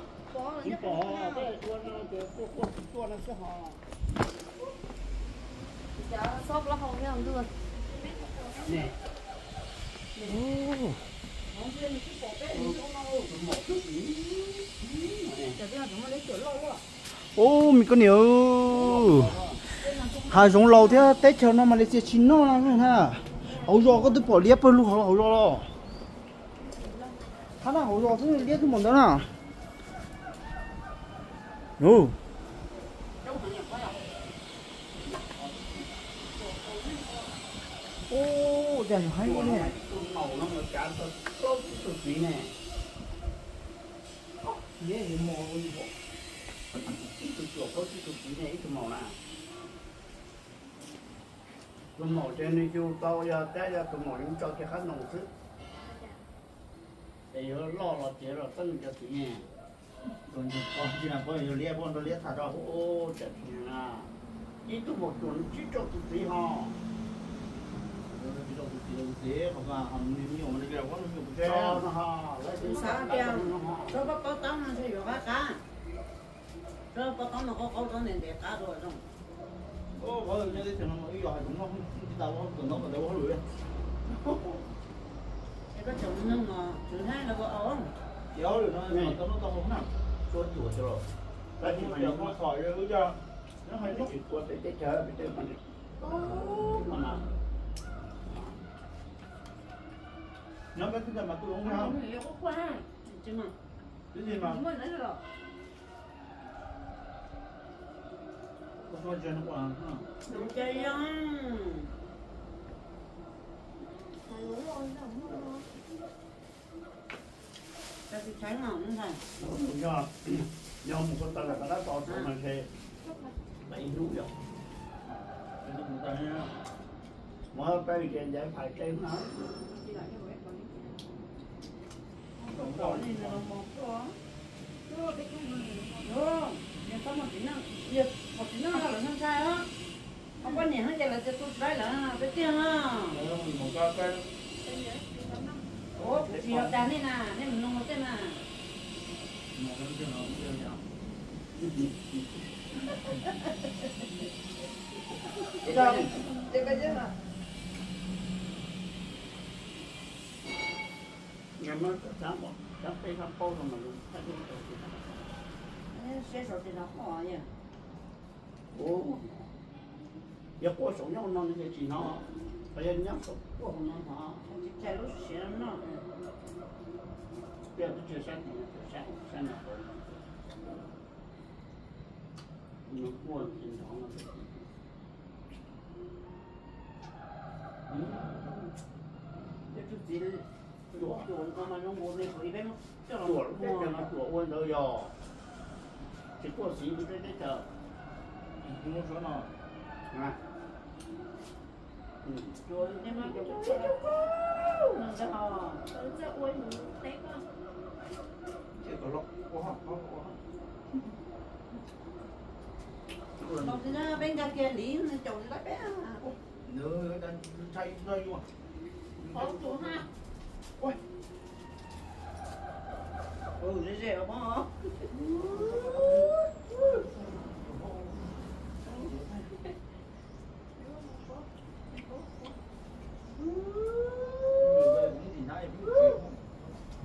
Tsis pom, ua no ces tuaj tuaj tsis tuaj no xwb hos. Ub, me koj niam, hav zoov laus thiab teb chaws no Malaysia tsis noj na. Hauv zos koj twb pom liab pawg lug hauv zos los? Hab na, hauv zos xwb liab twb npaum ntawd na. Ub, cas yog haib ua ne. Tus maum ces nws yug tau yog tab yog tus maum yeej tso kiag qab ntoo xwb. Es yuav loj los ces los txeeb cov txiv ne. Tus yug pog tsis na, pog yug liab, pog nrog liab tham rau. Ub, tsam tsis na, ib tug maum cuam nws tsib rau tus txiv ho. Tsis rau tus txiv, tus txiv qhov ho me nyuam no, lawv xav tias tsob paj paub taub no ntshe yuav qab qab. Tsob paj paub no qaub qaub, tsob ntev ntev qab dua zoo. Qhov nyob teb chaws no mas wb yog hais txog noj tsis tas ua hauj lwm, ua hauj lwm. Es koj tseem nug mas Tswv Thaib lawv ua au. Ces hauj lwm no tau noj tau haus na, tsuav cuam xwb los. Tab sis mas nws muaj qhov wb coj, nyob hais tsis ua pem teb chaws pem teb mas nyob peb teb chaws mas tu zoo na. Tib si mas Yog mus ko taw lam ko dab tau tau mas ntshe ib hnub yom. Muab peb li ke ncav phais teb na. Txiv neej lawv ntshai os. Ho poj niam ces lawv tias tu tsis laib lawm peb tiag. Ua kuv tsis yog dag nej na, nej mus nug tej na. Siab saud tsis hnov quaj. Yog quaj saum nyob hauv no nws tsis hnov, yog nyob saum quaj hauv no hnov. Tsis txhais lub siab no. Twb tsis saib tid, saib no, nws quaj tsis hnov no. Cuam, cuam ua ntawd yog tsis quaj xiv peb teb chaws. Peb nkag kiag li nws caum tsis laib peb. Nws ntshai no yuav. Ze ze os.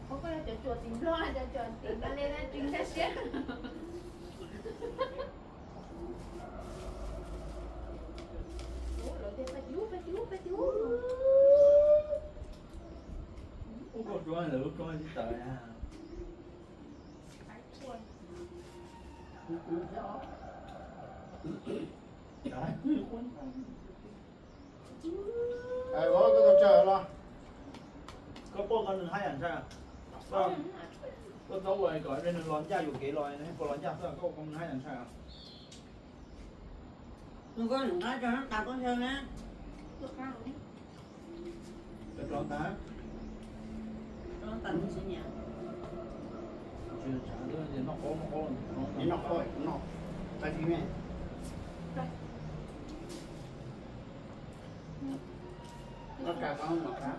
Cov cuam tim Nplog, cov cuam tim Malay na tsis nkag siab. Lawv tias pab cub, pab cub, pab cub. Ub, koj tsuab lawv lub tsuab tsis tawm na. Koj tau tsawg los? Koj poj koj nws haj yam ntshai. Koj txhob ua kom nws los ncaj yuam kev los, koj los ncaj xwb, koj ua koj nws haj yam ntshai. Nws koj nws nqa rau nab tas koj ntshaw na. Rov tas. Rov tas nws tsis nyiam. Tsis tshav noj qaub noj qaub, noj tas tsis me. Noj tas koj noj tas.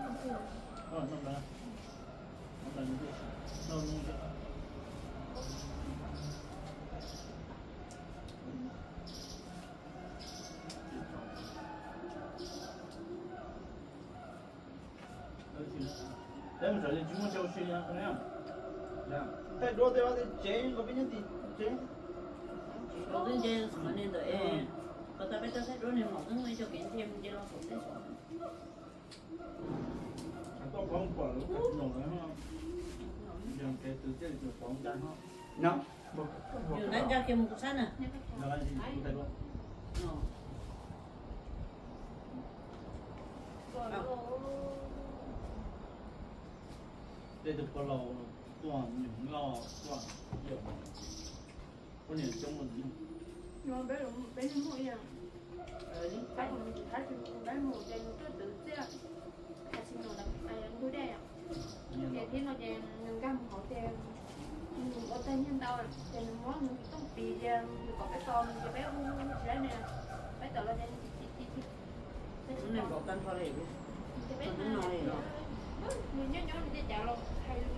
Peb mus tsev tsis muaj chaw ua si li. Thaij duab tej vaj tej tsev nkaus peb nyob tim tsev. Twb nce xov niag ntawm es, koj tau peb tau thaij duab niag maum twb muaj ib co kev nce mus nce los saum teb xov. Koj pom pom lawv tab ncaug lawv, yog kev twg thiaj li pom ncaj no. Yus tab ncaj kiag mus kuv txhab na. Tej tus pog laus tuaj nyuam loj tuaj, poj niam coob. Peb mus ces nws tuaj twv txiaj, casino ntug dej. Ces thib no ces nws nkag mus hauv ces nws ua tag nyiaj ntau ces nws muab nws tooj pis ces nws kom peb tos nws ces peb hu tsis laib nws, peb tawm los ces nws ci ci ci ci. Ces peb, nws nyob nyob nws ces cav los hais lus.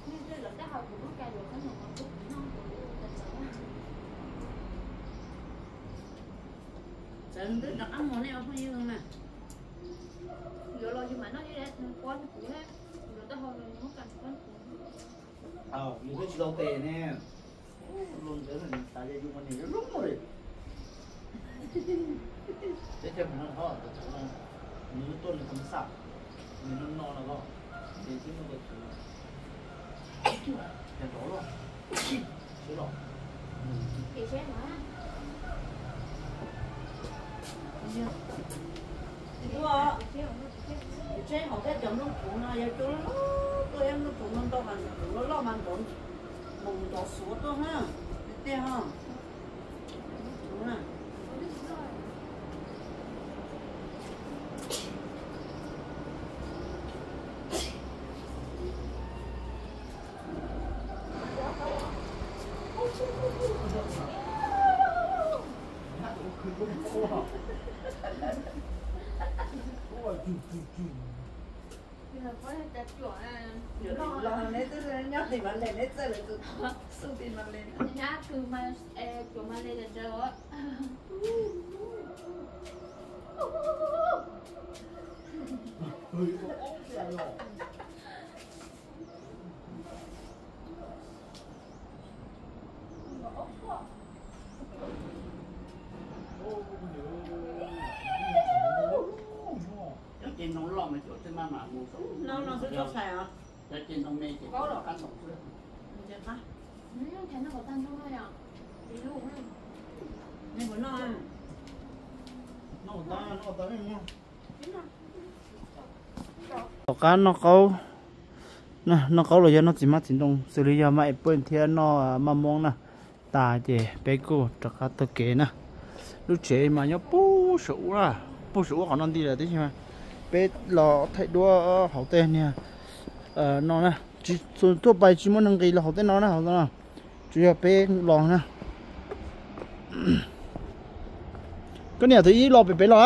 Nws twb lawv tab hau kuv lub ka yuav kab num no kuv noj kuv lub ka txawv. Txawv twb rov qab mus nej ua phooj ywg na. Yuav los yus mam noj ib lab nws quab kuv na, kuv lawv tab hau no yus muab ka nws quab kuv. Yus twb tsis tau tes ne. Luag ntawd xav yus ua niam zoo zoo li. Teb chaws nws no, nws tuaj nws kam xav, nws no no no los, ces twb no, ces rov los, twb los. Tsheb hauv tej cov nplooj tsuv no yog cua loj loj tuaj, ib nplooj tsuv no ntau mas nplooj tsuv loj loj mas nrov, mus nrov suav tuaj na, tiag tiag ho. Nplooj tsuv na. Neb twb nyob tim Mas Lis, neb txawj lawv tus xu tim Mas Lis. Cov ces ntoo loj mas cov tsis maj mam mus. No no xwb txhob txhais os. Cov ces ntoo me ces qab ntoo xwb. Tom qab noj qaub, noj qaub los yog noj txiv hmab txiv ntoo xws li yog maj es puj thiab noj maj moob na. Tas ces peb kuj rov qab taug kev na. Lub tsev mas nyob puag saum ub, puag saum ub qhov no nti lawm tib si mas peb los thaij duab hauv tej niag no na. Txhua tuaj pais tsis muaj neeg nqis los hauv tej no na, hauv no. Tsuas yog peb los na. Koj niam, thaum ib los pem pem los.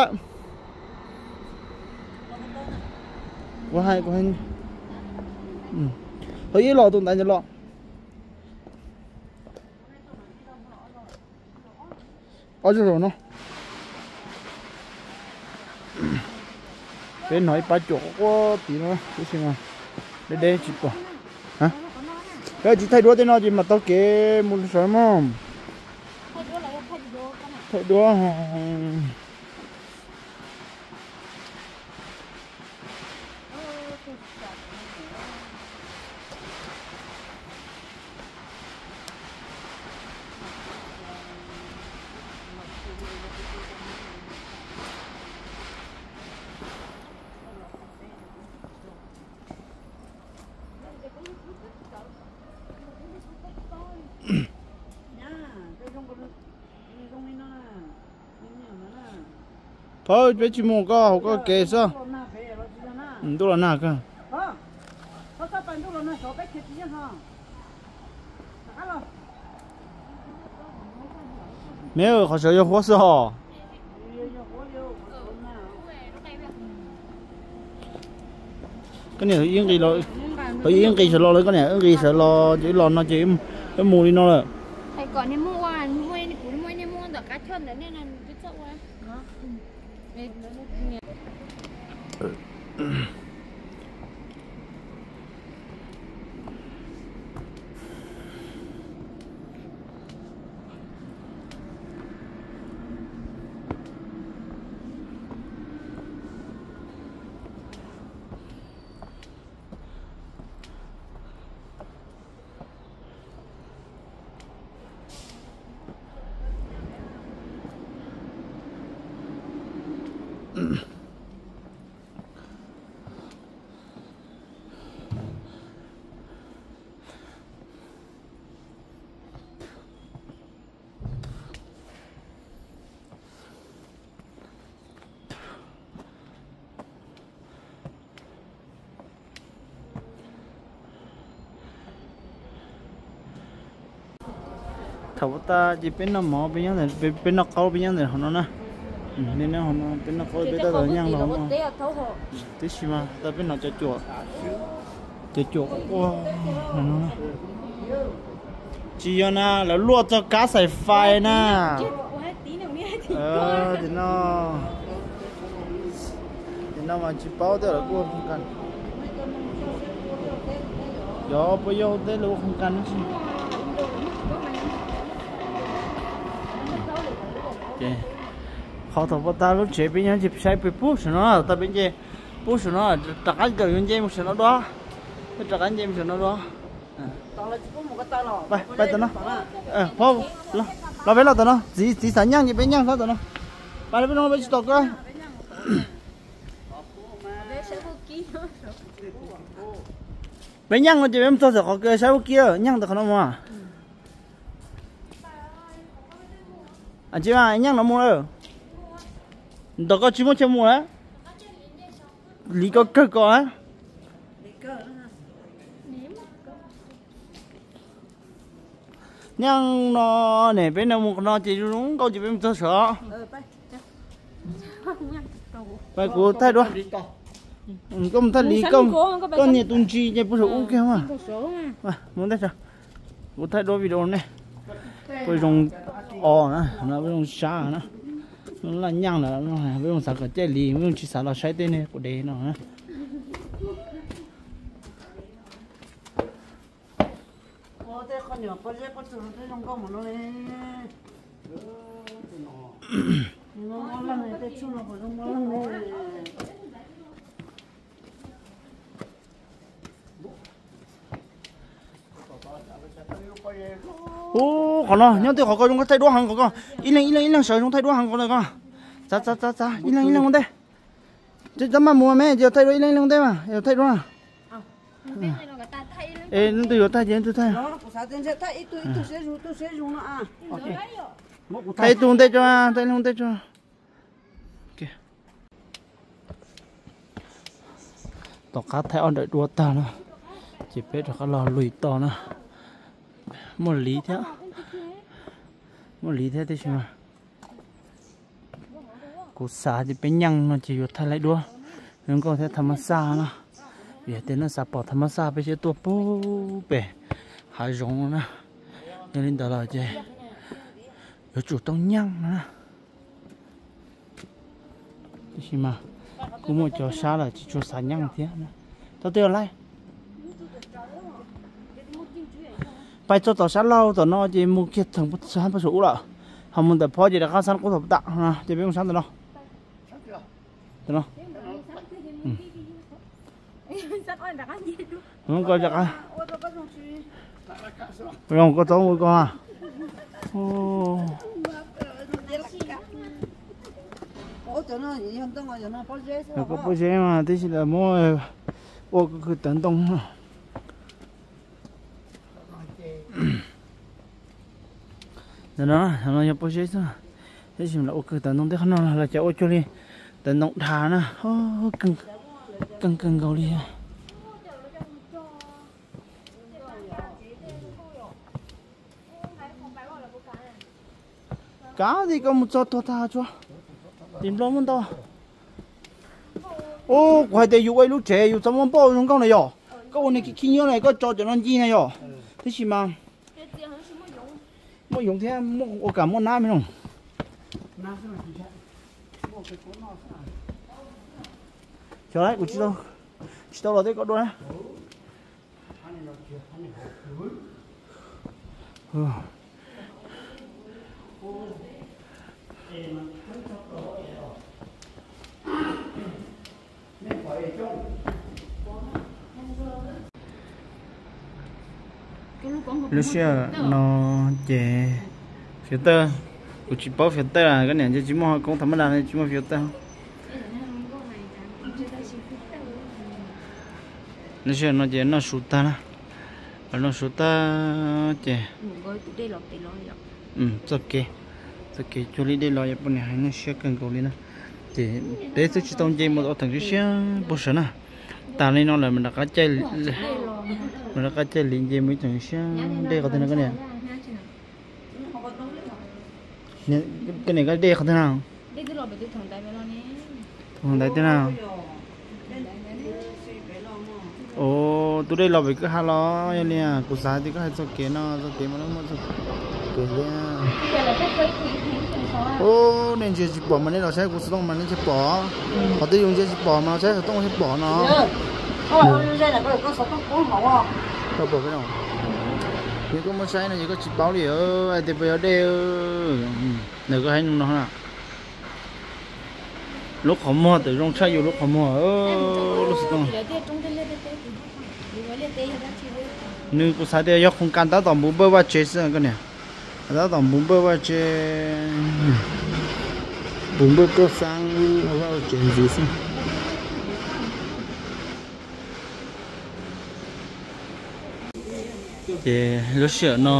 Thaum ib los tus ntaiv ntawd los. Ob zaug no. Peb hnov ib pab cuam quaj tid no, tab sis mas deb deb tsis pom. Peb tsis thaij duab tej no ces mam taug kev mus saum mog. Thaij duab. Phauj, peb tsis mus, koj hauv koj kev xwb. Ntuj los nag kawg. Me, qhov saud yog huab xwb hos. Koj niam, thaum ib nqis sawv los lawm, koj niam, wb nqis sawv los ces wb los no ces wb mus li no lawm. Thaum ua tag ces peb noj mov peb nyob ntawm, peb noj qaub peb nyob ntawm hauv no na. Li no hauv no peb noj qaub peb tab tom nyaaj los hauv no. Tib si mas tau peb hnov cov cuam, cov cuam quaj no. Tsis yog na, lawv luaj txog kab xais fais na. Tim no, tim no mas tsis paub tej lawv kuj ua qhov kas. Yog puas yog tej lawv ua qhov kas no tsis. Qhov thaum pom tag lub tsev peb nyob ces saib peb pub saum no tag peb nce, pub saum no rov qab kawm yuav nce mus saum no dua, peb rov qab nce mus saum no dua. Pab, pab tom no, los peb los tom no, txiv, txiv xav nyaaj ces peb nyaaj hlo tom no. Pab, peb no peb tsis tom koj. Peb nyaaj no ces peb mus txog txawm qhov kws saib ub kiab, nyaaj ntawm qhov no mus. Tsis mas nyaaj no mus lawm. Ntaus koj tsis muaj chaw mus lawm. Liv koj kawg koj. Nyaaj no ne peb no mus qhov no ces zoo nkauj ces peb mus txog saum. Pab kuv thaij duab. Koj mus thaij li, koj nias tus ntsis ces pub saum ub kiag mas. Mus ntej, kuv thaij duab video nej. Peb zoo os na, peb zoo sab na. Laj nyaaj lawm, peb zoo xav kom caij li, peb zoo tsis xav los saib tej nej quav dev no na. Ub, qhov no nyob twg qhov ko zoo thaij duab heev qhov ko. Ib leeg ib leeg ib leeg sawv zoo thaij duab heev qhov no ko. Txav txav txav txav, ib leeg ib leeg ua ntej. Txhob maj mus me, yog thaij duab ib leeg ib leeg ua ntej mas, yog thaij duab. Es leej twg yuav thaij ces leej twg thaij. Thaij ib tug ntej tso, thaij ib leeg ua ntej tso. Tom qab thaij ob nrawm duab tag na, ces peb rov qab los lus tom na. Muaj liv thiab, muaj liv thiab tiam sis mas kuv xav tias peb nyaaj no ces yuav thaij laij duab zoo nkauj thiab tham mas xaj na. Vim hais tias nej xav pom tham mas xaj peb thiaj tuaj pug pem hav zoov no na. Yog li ntawd los ces yuav tsum tau nyaaj no na. Tiam sis mas kuj muaj cov sab lawm tsis tshua xav nyaaj thiab. Tau twg laij? Pais txog tom sab laug tom no ces mus kiag theem pab saum ub lawm, ho mus ntawm phob ces rov qab sab qub tom tam no ces peb mus sab ntawm no. Tam no. Zoo koj txhob ua ko. Koj pob zeb mas tib si lawv muab ua koj kws tawv ntoo. Ntawm no, no yog pob zeb xwb, tab sis lawv ua kawg tawv ntoo tej qhov no los cas ua cuag li tawv ntoo dhav na, keej kawg nkaus li. Kav li koj mus txog tuag tag tsuav, tim Nplog muaj ntau. Ub, kuv hais tias yus ua ib lub tsev yus txhob muab npauj zoo nkauj na yom. Koj ua niag khib khib nyob na koj tso cov no ncig na yom. Tab sis mas muaj yoov thiab muaj ua kam muaj nab me no. Xyov kuv tsis tau los tej koj dua na. Lub sij hawm no ces filter, kuv tsis paub filter, koj niam ntshe tsis muaj, ho koob tham mab das tsis muaj filter. Lub sij hawm no ces noj su tag na, noj su tag ces txoj kev, txoj kev cuag li dej los yog poj niam hais nej siab kawg nkaus li na. Ces peb twb tsis tau nce mus ua theem siab siab puag saum na. Tas li no lawm mas rov qab caij li nce mus ib theem siab dej qhov twg no koj niam. Koj niam koj dej qhov twg na? Tus ntaiv twg na? Tus dej los pem kwj ha los yog li. Kuv xav tias koj hais txog kev no, txog kev mas muaj txog kev li. Ub, nej ntsia tsis pom mas nej los saib kuv xov tooj mas nej thiaj pom. Qhov twg yus ntsia tsis pom mas los saib xov tooj thiaj pom no. Yog koj muab saib no ces koj tsis paub li, hais tias puas yog dej. Ntawm koj hais no na. Lub qhov muag tawm zoo tshaj yus lub qhov muag, lub xov tooj. Nws kuv xav tias yog khoos kas tab tom npuv npawj vaj tsev xwb koj niam. Tab tom npuv npawj vaj tsev, npuv npawj tuaj xab vaj tsev ntxiv xwb. Ces lub sij hawm no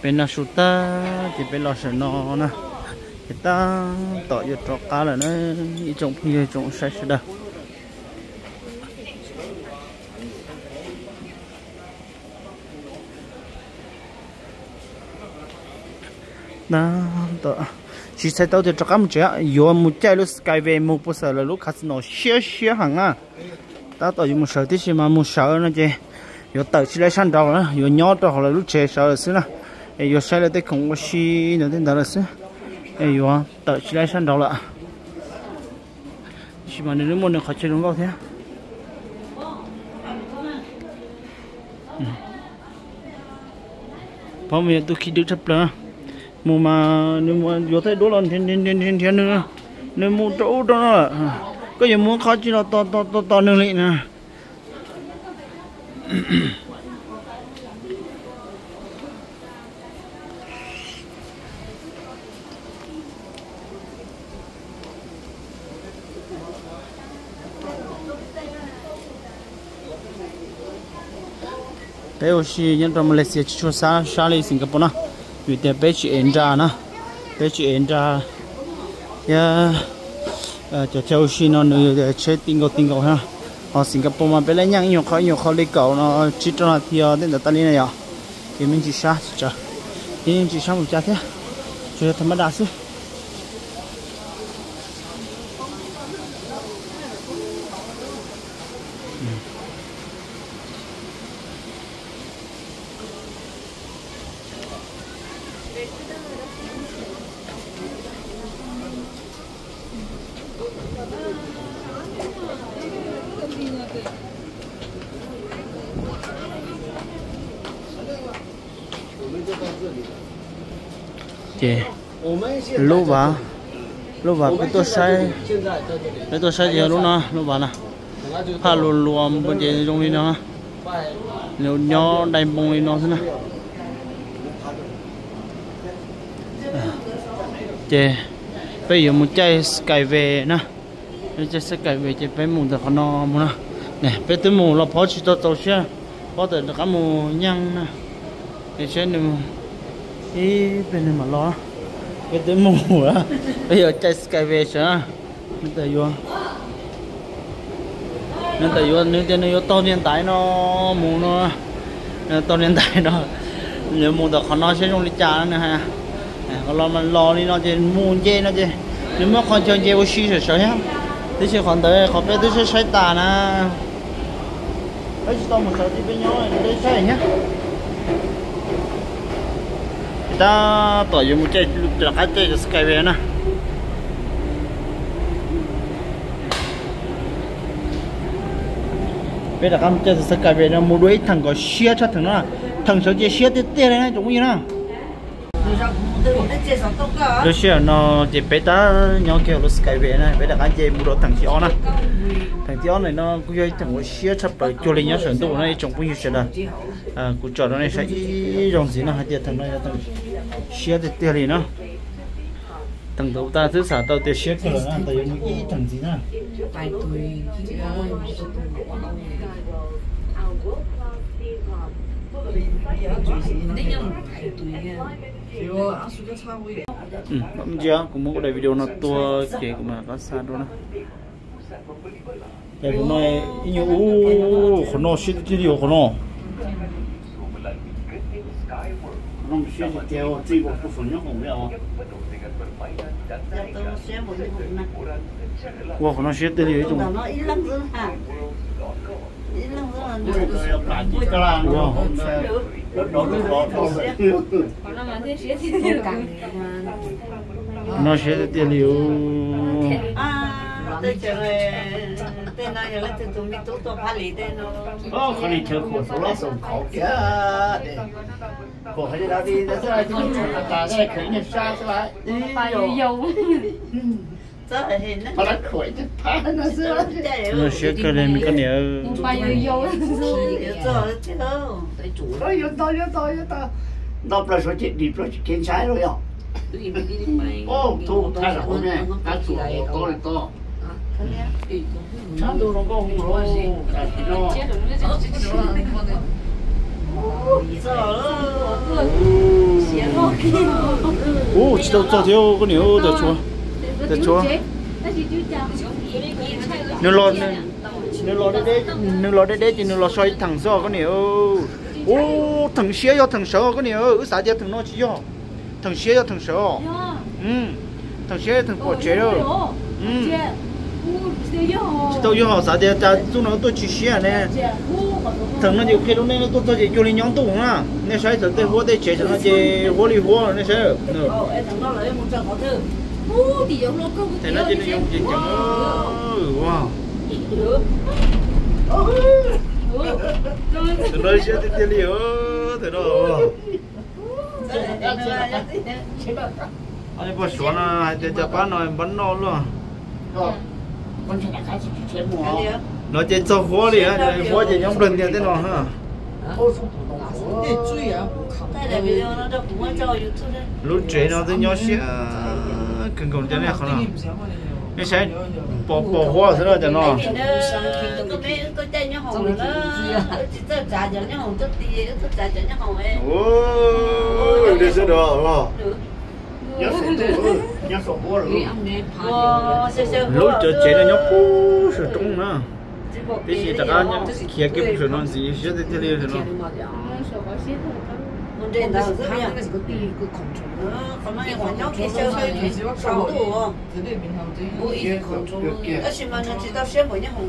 peb noj su tag ces peb los sawm no na, ces tab tom yuav rov qab lawm na, ib tsoom phooj ywg tsoom saib sawv daws. Tab tom tsis txhais tau tias rov qab mus tsev, yuav mus caij lub Skyway mus puag saum lawv lub casino siab siab heev na. Tab tom yuav mus sawv tib si mas mus sawv no ces yuav tawm tsis laib sab nraud lawm, yuav nyob rau hauv lawv lub tsev sawv lawm xwb na. Es yuav saib lawv tej khoom ua si ntawd tej ntawd lawm xwb, es yuav tawm tsis laib sab nraud lawm. Tab sis mas nws muaj nws qhov chaw zoo nkauj thiab. Phob mus yog tus khi dwb tshaj plaws. Mus mas nws yuav thaij duab los nrhiav nrhiav nrhiav nrhiav nws, nws mus rau ub rau no lawm. Koj yuav mus qhov tsis los tos tos tos nws li na. Peb ua si nyob rau Malaysia tsis tshua sab sab li Singapore na, vim tias peb tsis ev nra na, peb tsis ev nra thiab. Cov chaw ua si no nws tsheb ti nkaus ti nkaus na. Ho Singapore mas peb laj nyeej ib nyuag qho ib nyuag qho li kaum no tsib rau nas this tej ntawd tas li na yom. Ces me ntsis sab tsis tsawg, ces me ntsis sab mus cas thiab, tsuas yog tham ma das xwb. Ces lub vaj, lub vaj peb tuaj saib, peb tuaj saib ces yog lub no, lub vaj na, phaj luas luas ces zoo li no, nws nyob dai npoo li no xwb na. Ces peb yuav mus caij Skyway na, caij Skyway ces peb mus ntawm qhov no mus na. Peb twb mus los phob tsis tau txaus siab, phob tawm rov qab mus nyeej na. Es saib nws ib pliag nws mam los, peb twb mus, peb yuav caij Skyway sawv. Nws tawm yuav, nws tawm yuav, nws tias nws yuav taug niag ntaiv no mus no, taug niag ntaiv no, nws mus ntawm qhov no saib zoo li cas nws hais. Qhov los mas los li no ces mus nce no ces nws muaj qhov chaw nce ua si sawv sawv thiab, tab sis qhov ntawd qhov peb twb saib saib tas na. Peb tsis tau mus sawv thiab, peb nyob peb saib thiab. Tab tom yuav mus caij rov qab caij Skyway na. Peb rov qab mus caij Skyway no mus dua ib theem kom siab tshaj theem no. Theem sawv ces siab tiag tiag li na tsoom phooj ywg na. Lub sij hawm no ces peb tab nyob kiag lub Skyway na, peb rov qab nce mus rau theem thib ob na. Theem thib ob ntawm no kuj yog ib theem uas siab tshaj plaws cuag li nyob saum ntuj na ib tsoom phooj ywg sawv daws. Kuv tsom rau nej saib ib zaug ntxiv no hais tias theem no yog theem siab tiag tiag li na. Theem ntawd tas twb xam tau tias siab kawg lawm na, tas yuav mus ib theem ntxiv na. Ntsia kuv muab kuv daim video no tua ces kuv mam rov qab xa dua na. Daim video no ib nyuag ub, qhov no siab tiag tiag li qhov no. Ua qhov no siab tiag li ib tug. No siab tiag tiag li. Tej chaw, tej no yog leej twg tus me tub tuaj pab li tej no. Qhov ni chaw khuam xauv lab xauv khauv kiag. Khuam qhov yog dab tsi no xwb, khuam tas tas khaws ib nyuag sab xwb. Siab kawg li me koj niam. Nto plaws suav ces dim plaws tsis kev ntshai lawm yog. Tub thaij los hauv ne, tab tsuas ua tau li tau. Tshab ntuj zoo nkauj hu los tam sim no. Ub, tsis tau txog thiab koj niam, tas tshuav, tas tshuav. Nws los, nws los deb deb, nws los deb deb ces nws los so ib theem xwb os koj niam. Ub, theem siab yog theem sawv os koj niam, wb xav tias theem no tsis yog. Theem siab yog theem sawv os. Theem siab yog theem pom tsev lawm. Tsis tau yog, xav tias cas txuj no tuaj tsis siab ne. Theem no ces qhia rau nej, nej tuaj txog ces cuag li nyob ntuj na. Nej saib txawm tej huab tej tsev no ces huab li huab, nej saib. Theem no ces nws yooj yim ceev. Theem no siab tiag tiag li, theem no. Poj Suav no hais tias cov pab no npab noj luaj. No ces txog huab li, huab ces nyob nplawg ntiag tej no. Lub tsev no twb nyob siab kawg nkaus cov nej qhov no. Nej saib, pom pom huab xwb na cov no. Lub cov tsev no nyob puag saum roob na. Tiam sis rov qab khiav kiag puag saum no ntxiv siab tiag tiag li no.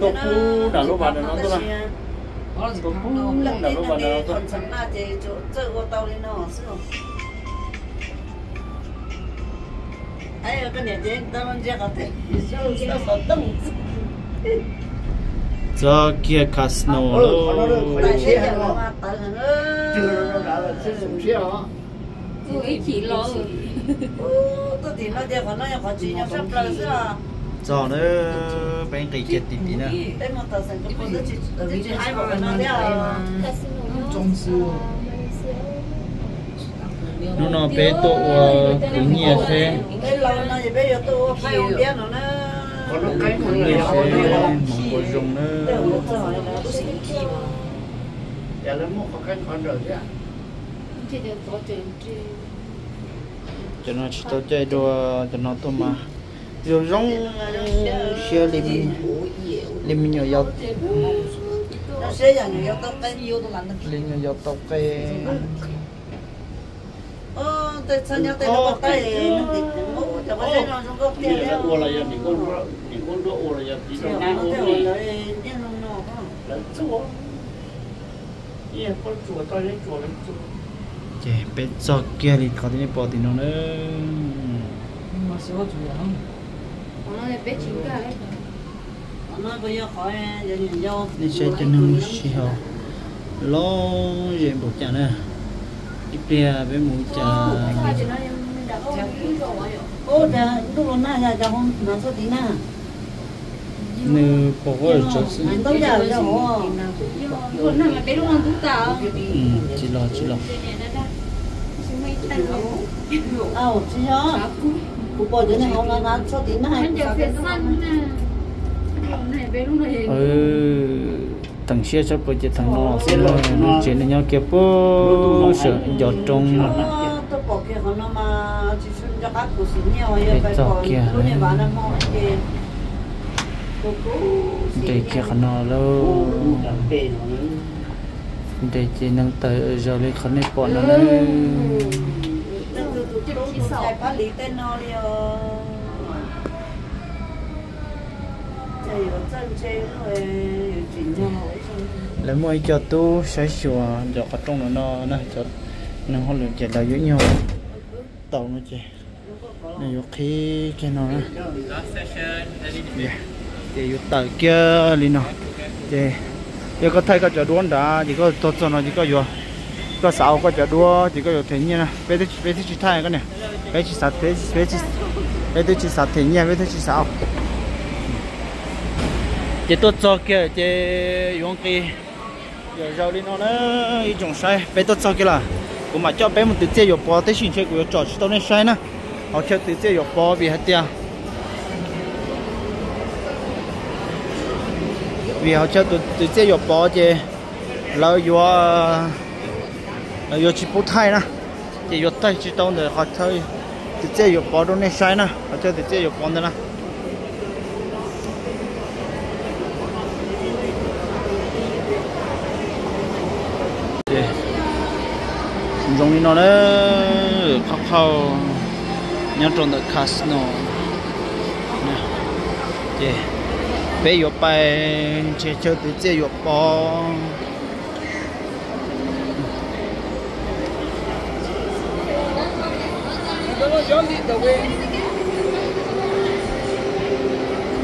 Tuaj pub nram lub vas no tuaj na. Tuaj pub nram lub vas no tuaj. Txog kiag casino lawm. Txog na, peb nqis kiag tim tim na. Hnub no peb tuaj ua khwv nyiaj seb khwv nyiaj seb hmoov puas zoo na. Cov no tsis tau caij dua, cov no tuaj mas zoo zoo siab li, li me nyuam yaus, li nyuam yaus tau qe. Ces peb txog kiag li qhov nej pom tim no na. Nej saib cov neeg mus si hauv los ze npaum cas na. Ib pliag peb mus cas. Nws pom huab tsawv xwb. Tsis los, tsis los. Teem siab tshaj plaws ces theem no xwb, lub tsev no nyob kiag puag saum ncov roob. Peb txog kiag na. Nres kiag qhov no lauj. Nres ces neeg tawm zaus li qhov nej pom no na. Lawv muaj ib co tub saib xyuas ntawm qhov rooj no no na, cov neeg hauj lwm ces lawv yuav ib nyuag tau no ces nws yuav qhib kiag no na. Ces yuav tawm kiag li no. Ces yog koj thaij koj cov duab nrad ces koj tuaj txog no ces koj yuav, koj xav ua koj cov duab ces koj yuav them nyiaj na. Peb twb tsis thaij koj niam, peb tsis xav, peb twb tsis xav them nyiaj, peb twb tsis xav ua. Ces tuaj txog kiag ces yuav nqis yam zaus li no na. Ib tsoom saib, peb tuaj txog kiag lawm, kuv mam coj peb mus twv txiaj yuam pov, tab sis ntshe kuv yuav tsom tsis tau nej saib na. Hauv chaw twv txiaj yuam pov vim hais tias, vim hauv chaw twv txiaj yuam pov ces lawv yuav, lawv yuav tsis pub thaij na, ces yuav thaij tsis tau ntawm qhov chaw twv txiaj yuam pov rau nej saib na, qhov chaw twv txiaj yuam pov ntawd na. Ces zoo li no na, qhov qhau nyob rau ntawm casino. Ces peb yuav pais nrhiav chaw twv txiaj yuam pov.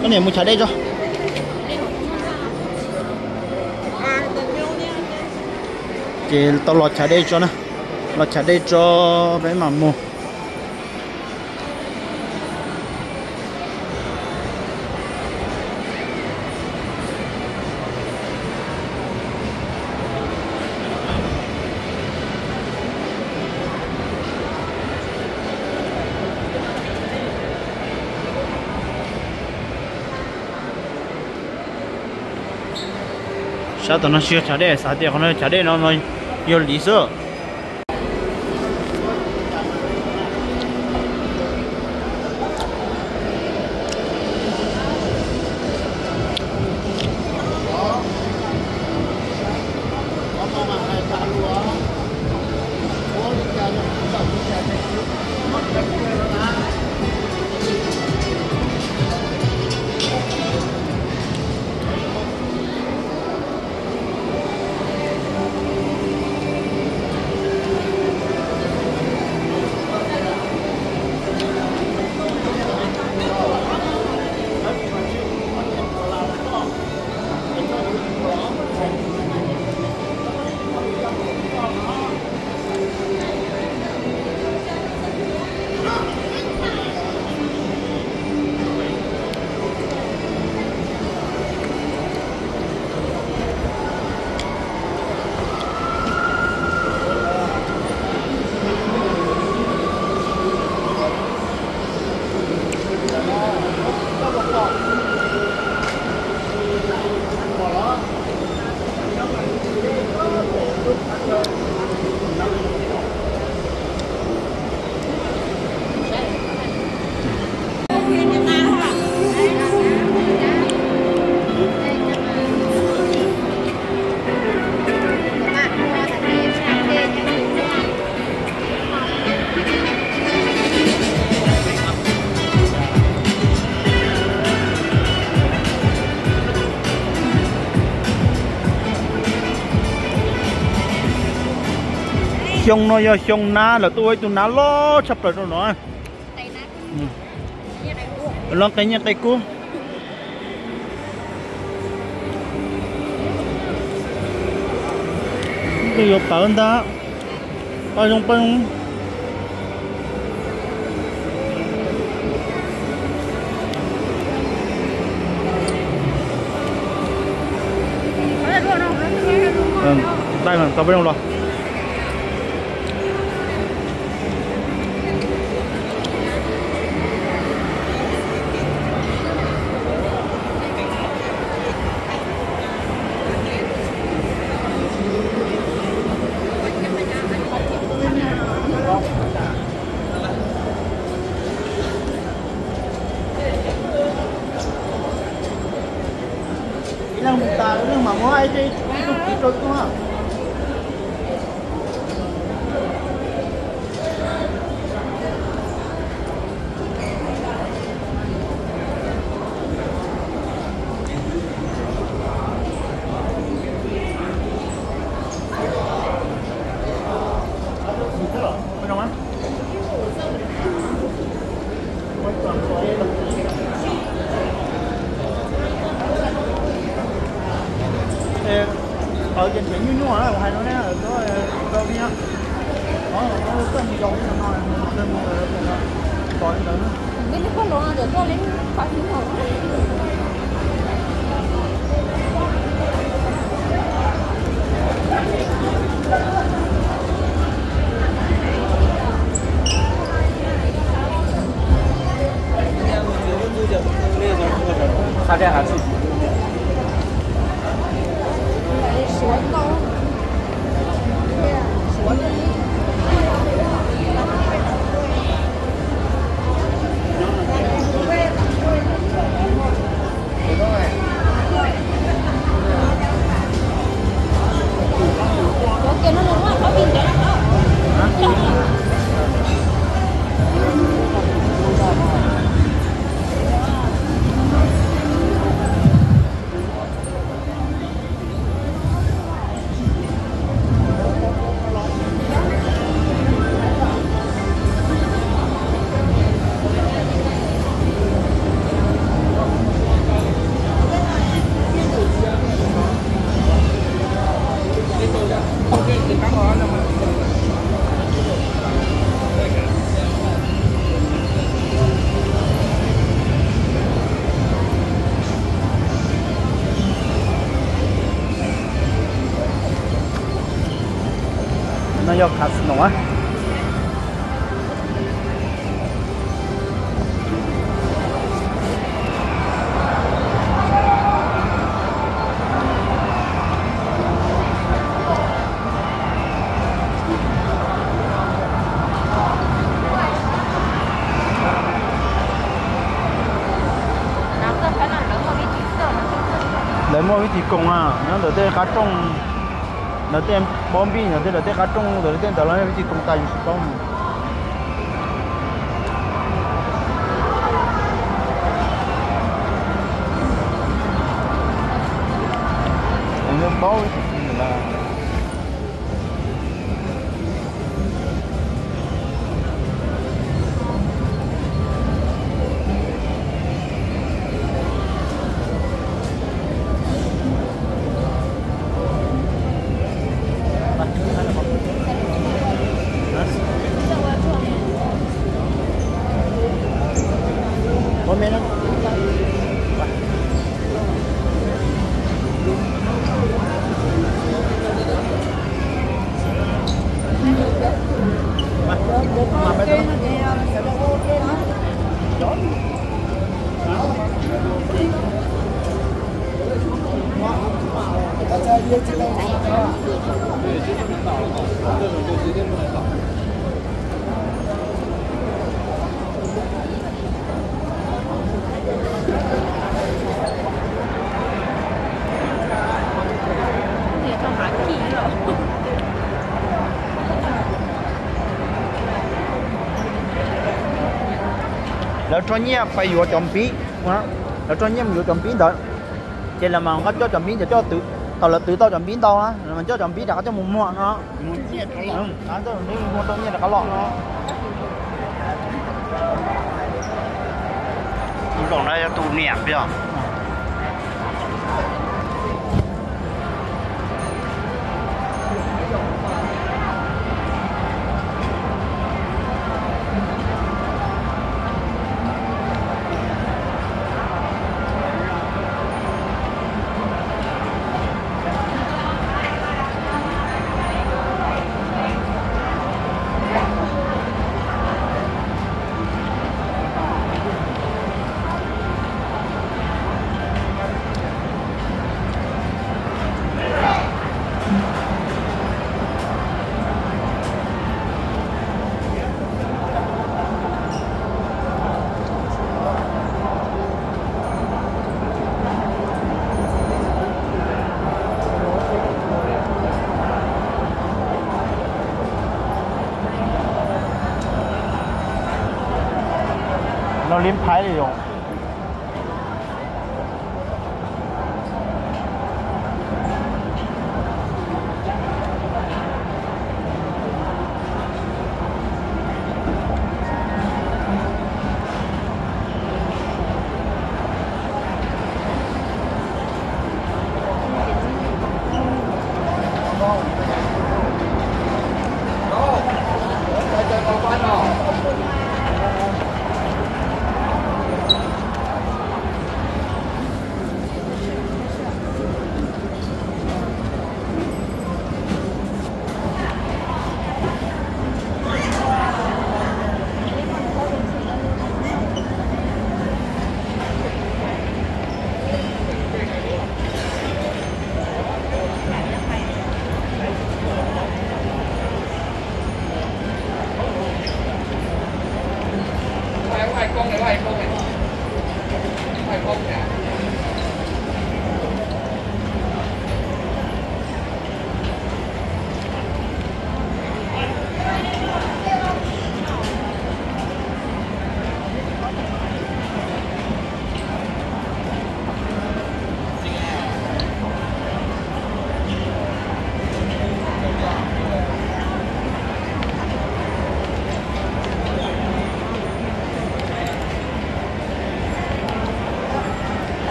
Koj niam mus chav dej tso. Ces tau los chav dej tso na, los chav dej tso peb mam mus. Sab tom no tsis yog chav dej, xav tias qhov no chav dej no no yog liv xwb. Xyoo no yog xyoo nab, lawv tuaj ua ib tug nab loj tshaj plaws rau no. Lov qe nyiaj qe kub. Twb yuav pawv ntag. Paj zoo paj zoo. Ntaij mas tau peb zoo los. Ib leeg mus tas, ib leeg mam muab ib tug kwv rau ib tug. Qhov ces nrhiav nyuaj nyuaj na, hais rau nej, tau li no, txoj mus yos li no, mus ntawd mus ntawd, tos li ntawd. No yog casino a. Lawv muaj vib tis koom a, nyob ntawm tej qab rooj, ntawm tej pob npij, ntawm tej, ntawm tej qab rooj, ntawm tej ntawd los vib tis koom tas yus tsis paub. Paub vib tis koom lawm. Lawv rho nyiaj pais yuav cov npib, lawv rho nyiaj mus yuav cov npib ntawd, ces lawv mas nqa coj cov npib ntawd coj, thaum lawv twv tau cov npib ntau na, lawv mas coj cov npib rov qab coj mus muag no. Muag rau nyiaj rov qab los no. Tus nraum no yog tus niam peb os. No li phaiv li yom.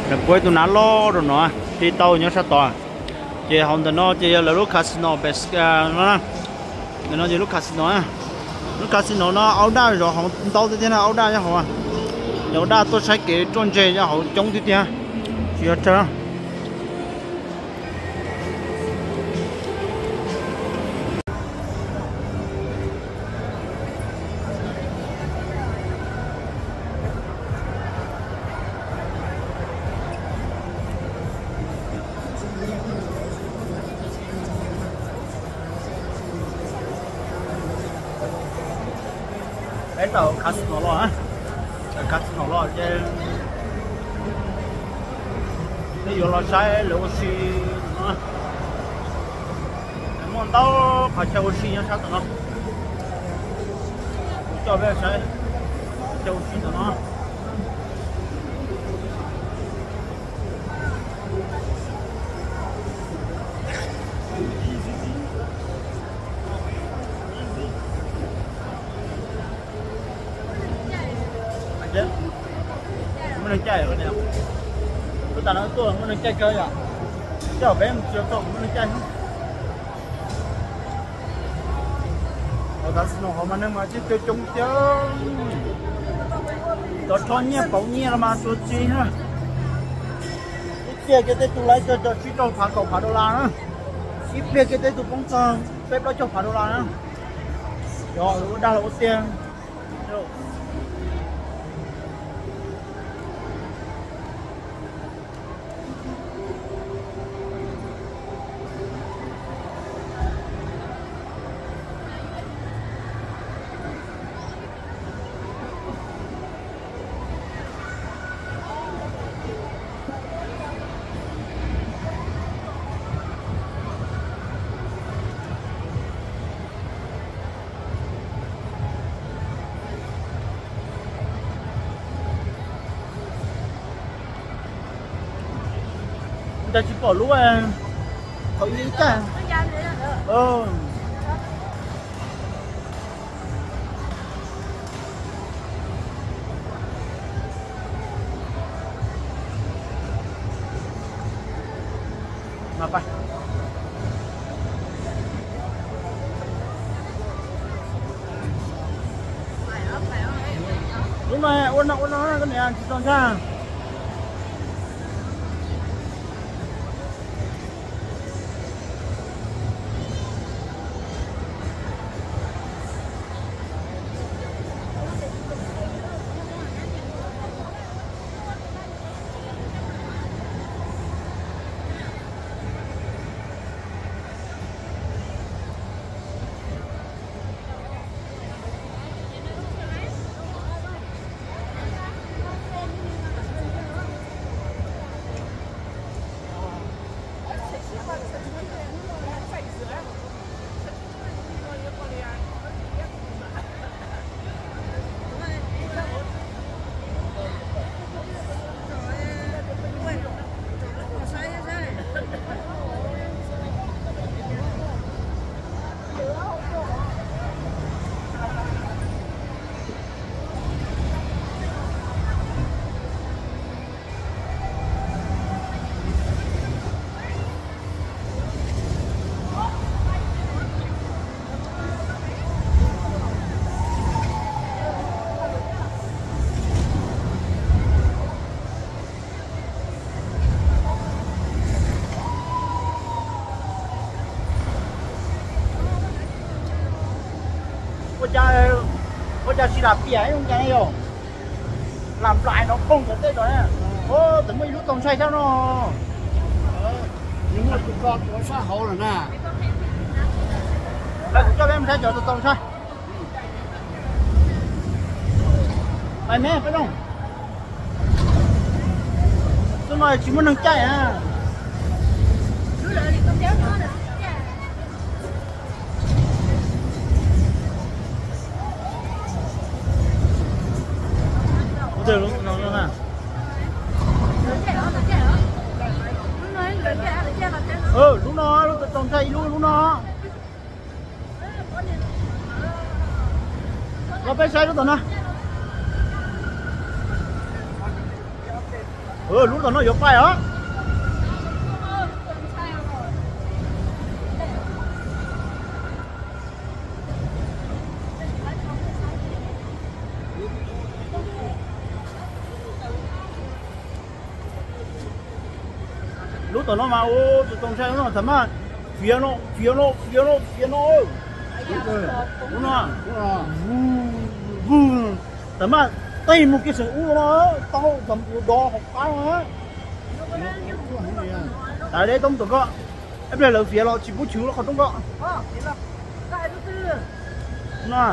Lawv puab ib tug nav loj rau no, tib tau nyob sab tod. Ces hauv ntawm no ces yog lawv lub casino, ntawm no ces lub casino, lub casino no aub daj zov hauv ntau tiag tiag na, aub daj nyob hauv, yog aub daj tuaj saib kev ruaj ntseg nyob hauv coob tiag tiag, tsis yog tsawg. Peb tau casino los, casino los ces peb yuav los saib lawv ua si no. Muaj ntau qhov chaw ua si nyob sab tom no. Kuv coj peb saib qhov chaw ua si tom no. Muaj neeg caij, lub tas no tuaj muaj neeg caij kawg yom. Coj peb mus tsis tau muaj neeg caij. Hauv casino hauv mas neeg mas coob coob thiab. Cov rho nyiaj pauv nyiaj los mas tsuas tsis na. Ib pliag kiag tej tug laiv txog cov tsib rau phav kaum phav dollar na. Ib pliag kiag tej tug poob txog peb plaub caug phav dollar na. Cov ua dag los ua tiag. Ntawd tsis pom lub, thaum ib caij. Lub no ua no ua no koj niam tsis txaus ntshai. Ua cas, ua cas tsis lam piam zoo cas ne yom? Lam nplais no phooj cov tej no. Txawm muaj ib lub tau ntshai thiab no. Nws muaj tus ko tuav sab hauv lawm na. Kuv coj peb mus saib cov tau ntshai. Pais me peb no. Lub no tsis muaj neeg caij na. Lub no lub tau ntshai ib lub lub no. Los peb saib lub tom no. Lub tom no yuav paib os. Lub tom no mas ua tus tau ntshai no thaum mas fiav no, fiav no, fiav no, fiav no. Lub no, vug, vug, thaum mas tej mus kiag seem ub no, tau thaum mus dov hauv qab no. Tas deb toob tom ko, ib pliag lawv fiav los tsis pub chwv los qhov rooj ko. No,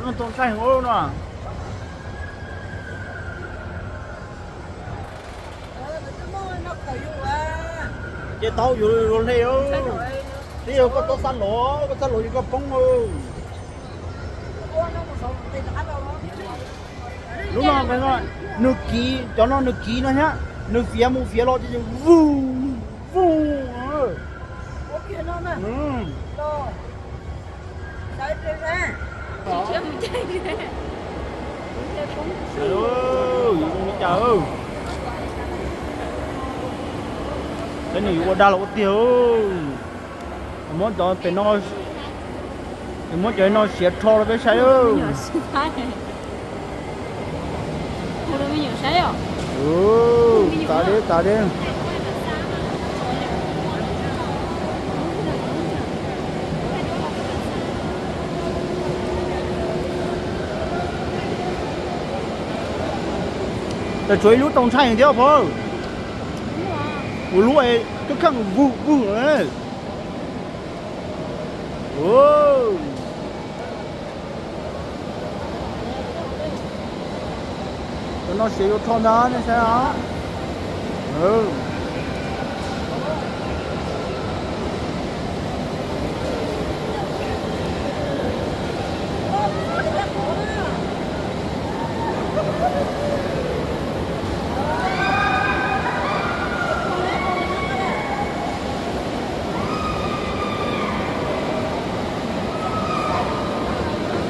no tau ntshai heev no. Ces tau yuav luag hle, twb yog koj tau xab los, koj xab los yog koj poob. Lub no, nws kiv, cov no nws kiv no thiab, nws fiav mus fiav los ces vug, vug. Peb nws yuav ua dag los ua tiag. Muab cov tes no, muab cov no siav rho rau peb saib. Tav deb, tav deb. Tseem tshuav ib lub tau ntshai thiab pog. Ua lub es kheej vwg vwg. Cov no siav yuav rho ntag nej saib os.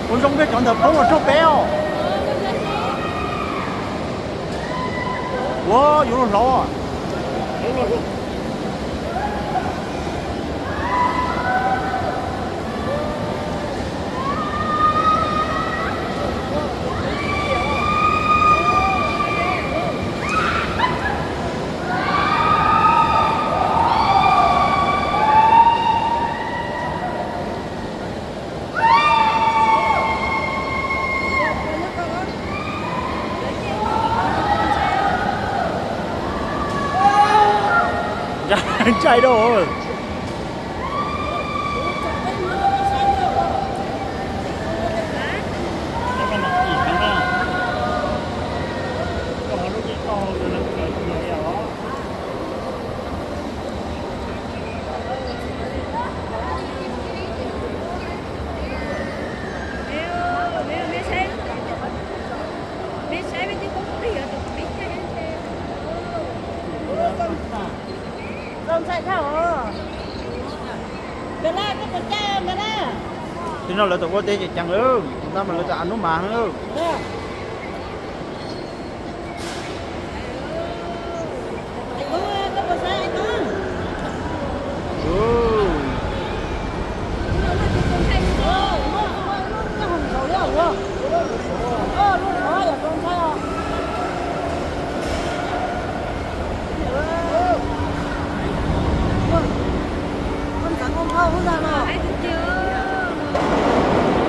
Ua zoo nkaus cov ntawd poob los raug peb os. Ua yuav luag hlauv. Ntshai dua. Twb no lawv tau ua teb ces ceev lawm, tab mas lawv tau av nub mas.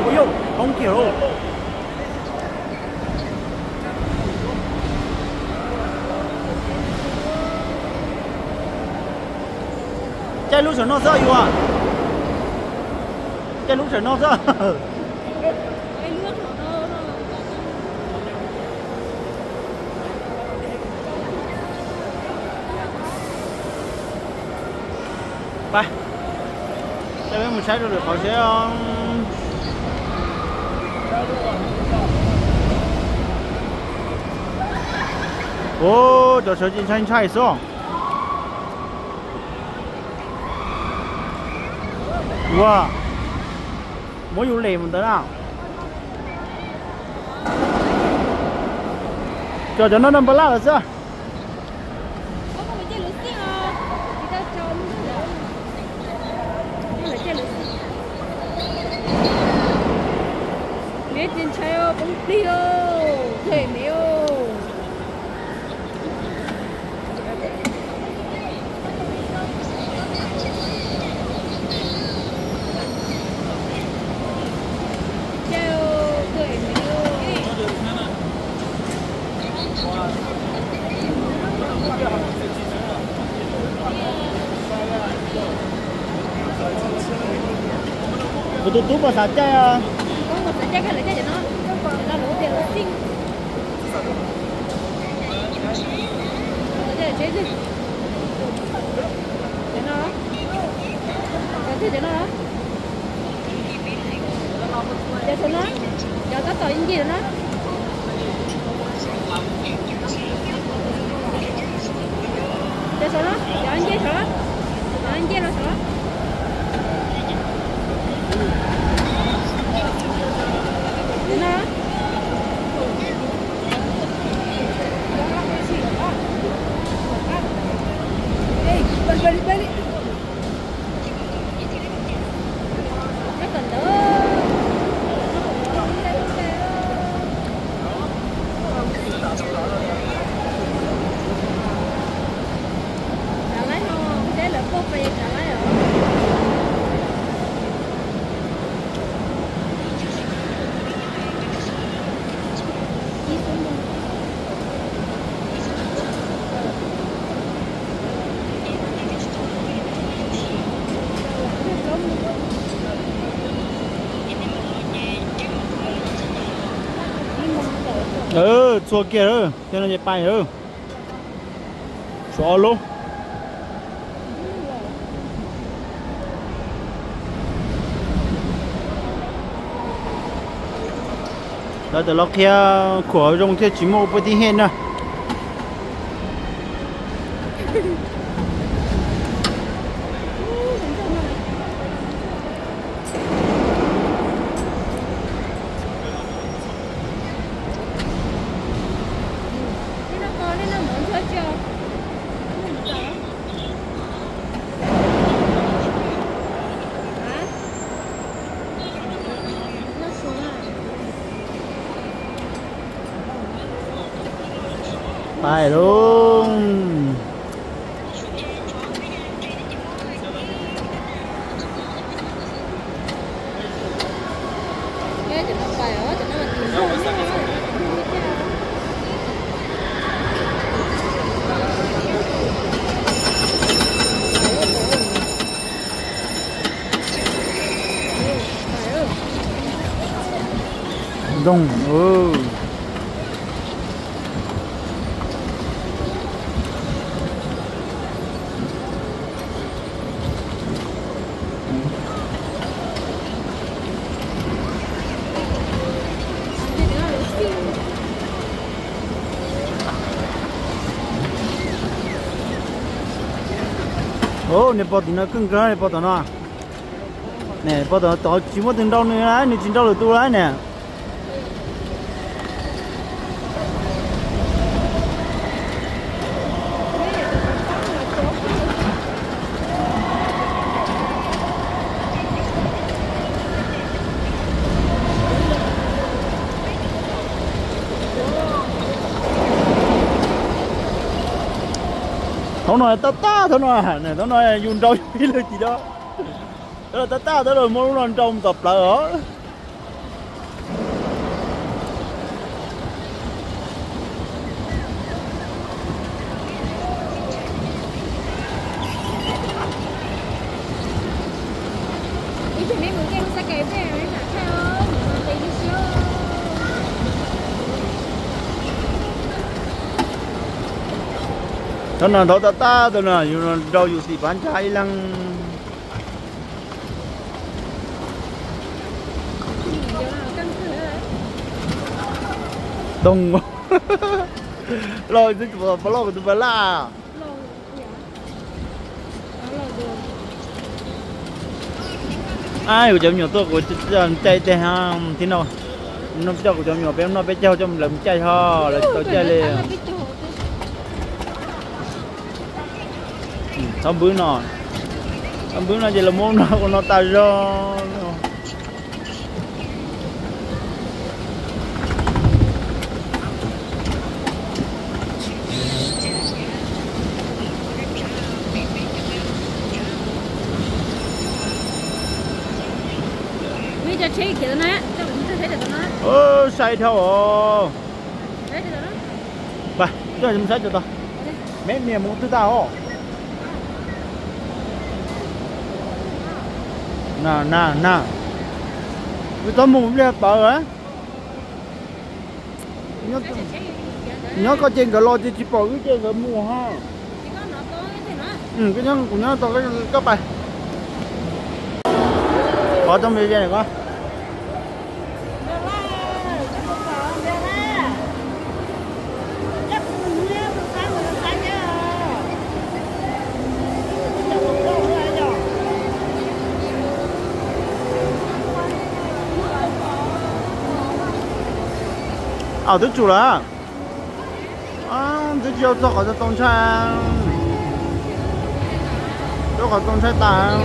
Ua yog poob kiag lauj. Caij lub sawv no xwb yuav. Caij lub sawv no xwb. Pab, peb mus saib rau lwm qhov seb. Ua, cov sawv ces ntshai ntshai xwb. Ua, muab yus lem mus ntawd na. Cov cov no npaj laj los xwb. Ntshai poob plig, them me. Kuv tus tub puas xav caij os? Cov no, cov tab tom ib ncig no na. Cov saum no, cov nce saum no, cov nce no saum no. Cov no. Txhua kiag, tej no ces pais. Tshuav ob lub. Lawv tawm los qhia khuam zoo thiaj tsis muaj ua poj tib hej na. Pais lawm. Zoo. Nws pom tim no kawg nkaus, nws pom tom no. Nws pom tom tod tsis muaj tus nrau nws, nws tsis nrau lwm tus lawm ne. Thaum no tab tab thaum no, thaum no yus nrau ib leeg tim no. Tab tab thaum no muab lub no nrau mus tom plawv os. Thaum no nrau tab tab thaum no yus nrau yus tim pab ntsa ib leeg. Doog los, pab loj tus pab laj. Kuv cov me nyuam tuaj kuv caij tej thiab no. Noj coj kuv cov me nyuam peb noj peb caug coj lawv mus caij ho lawv tsis tau caij li. Txhob npwb no, txhob npwb no ces lawv muab no ua no tas zog. Sai dhau os. Saib tau, me niam mus twg tag os. Na na na, wb txhob mus pliag pawv. Nyob koj ces nkawd los ces tsis pom wb ces nkawd mus ho. Kuv nyob tau koj pais. Qhov tau me ko. Twb tsum lawm. Twb tsis yog txog qhov txaus ntshai, txog qhov txaus ntshai tas.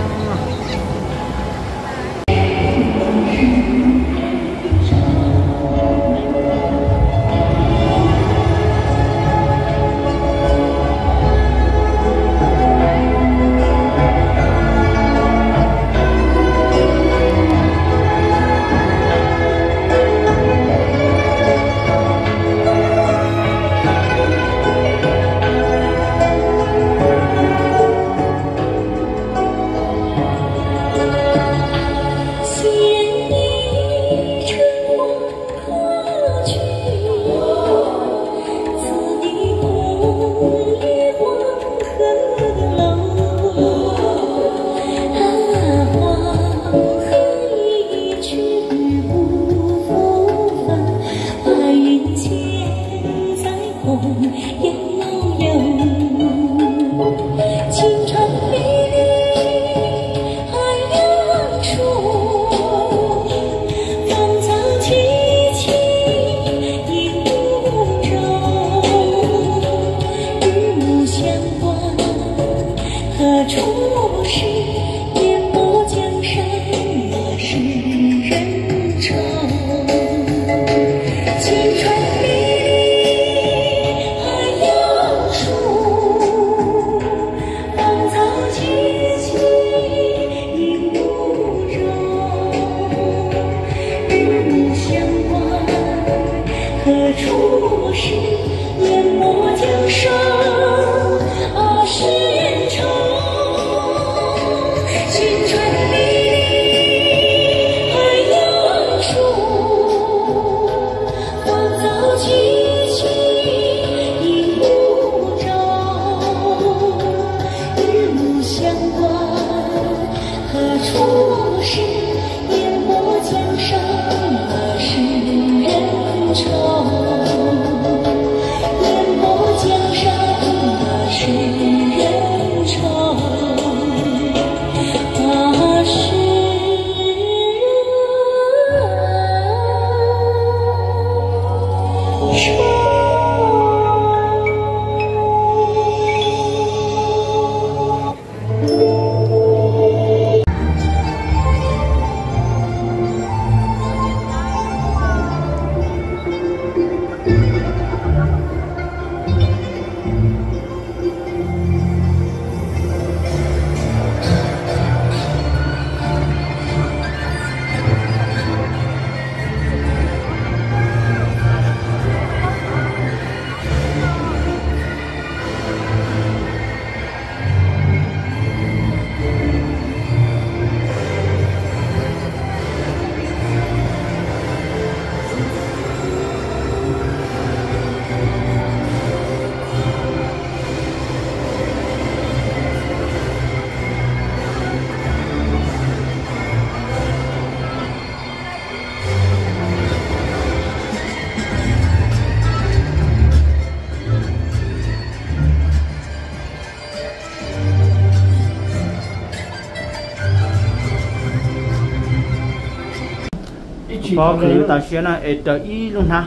Pov khwv tas siab na es raws ib lub hnab.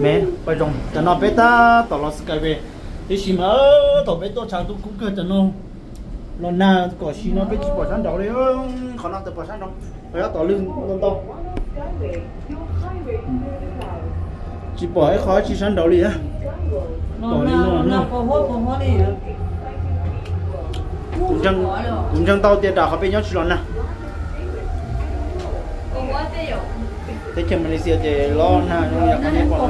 Me paj zoo, tam no peb tab tom los Skyway, tab sis mas thaum peb tuaj tshav ntuj kub kawg tam no los nag kom si no peb tsis pom sab nraud li. Qhov no tawm pom sab nraud, qhov yob tom lwg ntau ntau. Tsis pom ib qho dab tsi sab nraud li. Pom li no. Kuv ntseeg tau tias nram qhov peb nyob tsis los nag. Teb chaws Malaysia ces los nag zoo yam qhov nej pom no.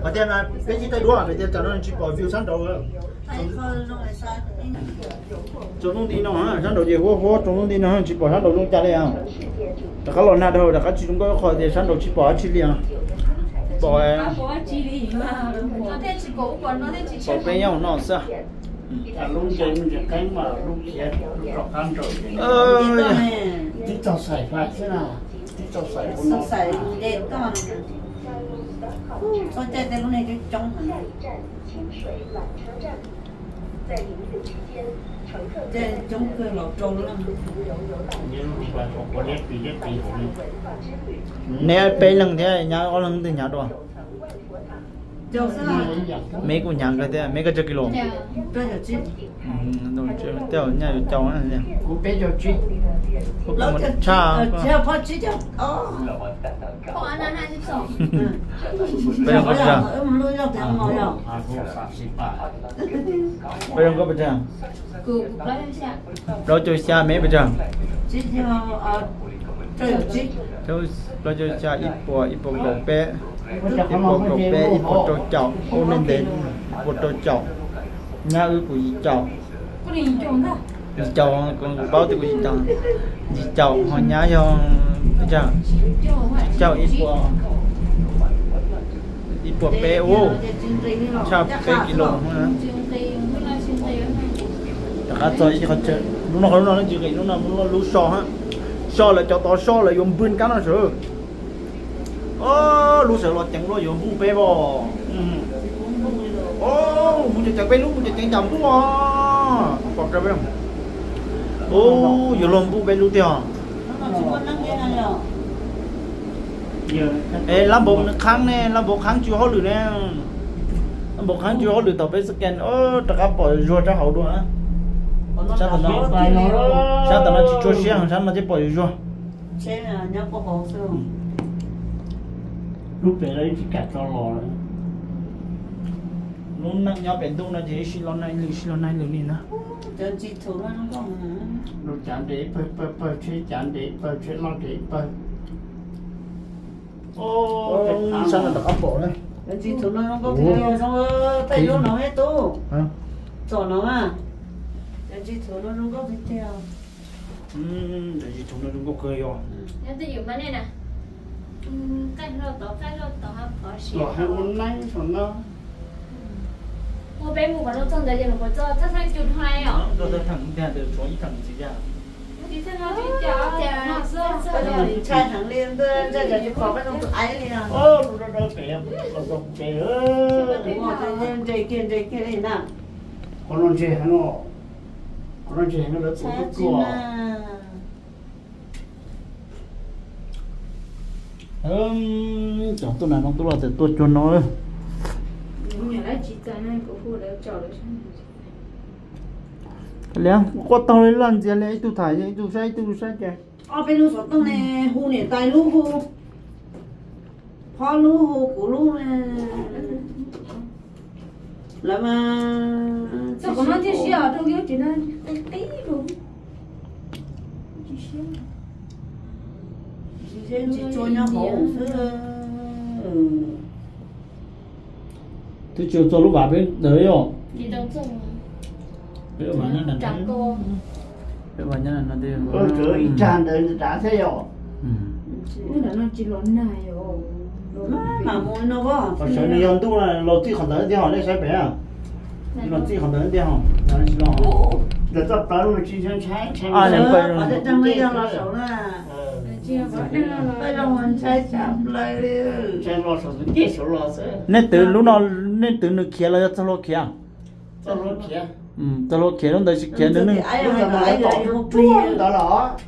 Qhov tias peb tsis taij duab hais tias tam no tsis pom view sab nraud. Tsaus ntuj nti no, sab nraud ces huab huab tsaus ntuj nti no tsis pom sab nraud zoo cas li. Rov qab los nag dhau rov qab tsis zoo nkauj ib qho tias sab nraud tsis pom dab tsi li. Pom, pom peb nyob hauv no xwb. Neb peb leeg thiab nyab ob leeg twg hnyav dua? Me kuj hnyav kawg thiab, me koj tsawg kis lus? Tej nyaj yuav caum. Tshaj. Peb leeg koj tsawg? Peb leeg koj pes tsawg? Plaub caug xya, me pes tsawg? Plaub caug xya, ib puas, ib puas kaum peb, ib puas kaum peb, ib puas rau caum, ub nej ntev, ib puas rau caum, nyab wb kuv yim caum. Yim caum, kuv paub tias kuv yim caum. Yim caum ho nyab yog pes tsawg? Caum ib puas, ib puas peb ub, tshaj peb kis lus. Rov qab txog ib qho chaw, lub no qhov lub no tsis nqis, lub no lub so, so lawv cov tod so lawv yuav npw kab no sawv. Lub sawv los ceev luaj yuav npuj peb os. Mus ceev ceev peb lub, mus ceev ceev cas npuj os. Pom kawg peb. Ub, yuav luag npuj peb lub tiag. Es lab npaum qhaab ne, lab npaum qhaab tsw hauj lwm ne. Lab npaum qhaab tsw hauj lwm thaum peb scan rov qab pom zuag sab hauv dua. Sab tam no tsis tshua siab, sab no thiaj pom zuag. Lub pem lawv tsis kam tso los. Lub neej nyob pem ntuj no ces ib sij los nag ib lwm, ib sij los nag ib lwm li na. Lub cav nres pawg pawg pawg, tsheb cav nres pawg, tsheb loj nres pawg. Sab no rov qab pom na. Tej lub no me tub, txom no mas. Cov ntsis txhuv no zoo nkauj tiag tiag. Cov ntsis txhuv no zoo nkauj kawg yog. Los hais ua neeb saum no. Ua peb mus kom txog ntawd ces mus kom txog thaj theej cus dhau os. Txog thaj theej tiag ntawd tshuav ib theem ntxiv tiag. Ntshai heev li, ntshai cov tsis pom peb tus aiv li no. Nres kiag nres kiag li na. Qhov no ntseg heev no, qhov no ntseg heev no lawv tus tub tuaj. Cov tuaj nas no tuaj los txawm tuaj cuag no. Li kuv quaj taug li laj ntxias li, ib tug tham ib tug saib ib tug saib ces. Ob peb lub xov tooj ne, hu niam tais lub hu, phob lub hu kuv lub. Lawv mas txog qhov no thiaj siab os, rau kiag tsev no qi qib rau. Tsis siab, tsis tshua nyob hauv xwb. Twb tsis txog lub vam peb ntawd yom. Peb vam nyob no, peb vam nyob no. Ib tsag ntawd dav thiab yom. Ub, ntawm no tsis los nag yom. Mas mus no, qhov sawv nws yog ntuj na, los txij qhov ntawd thiab ho nej saib pem na. Los txij qhov ntawd tiag, ntawm txoj plawv no tsis ntshai, ntshai. Nej twv lub no, nej twv nws khiav los yog txoj hlua khiav? Txoj hlua khiav, lub ntawd tsis khiav, nws,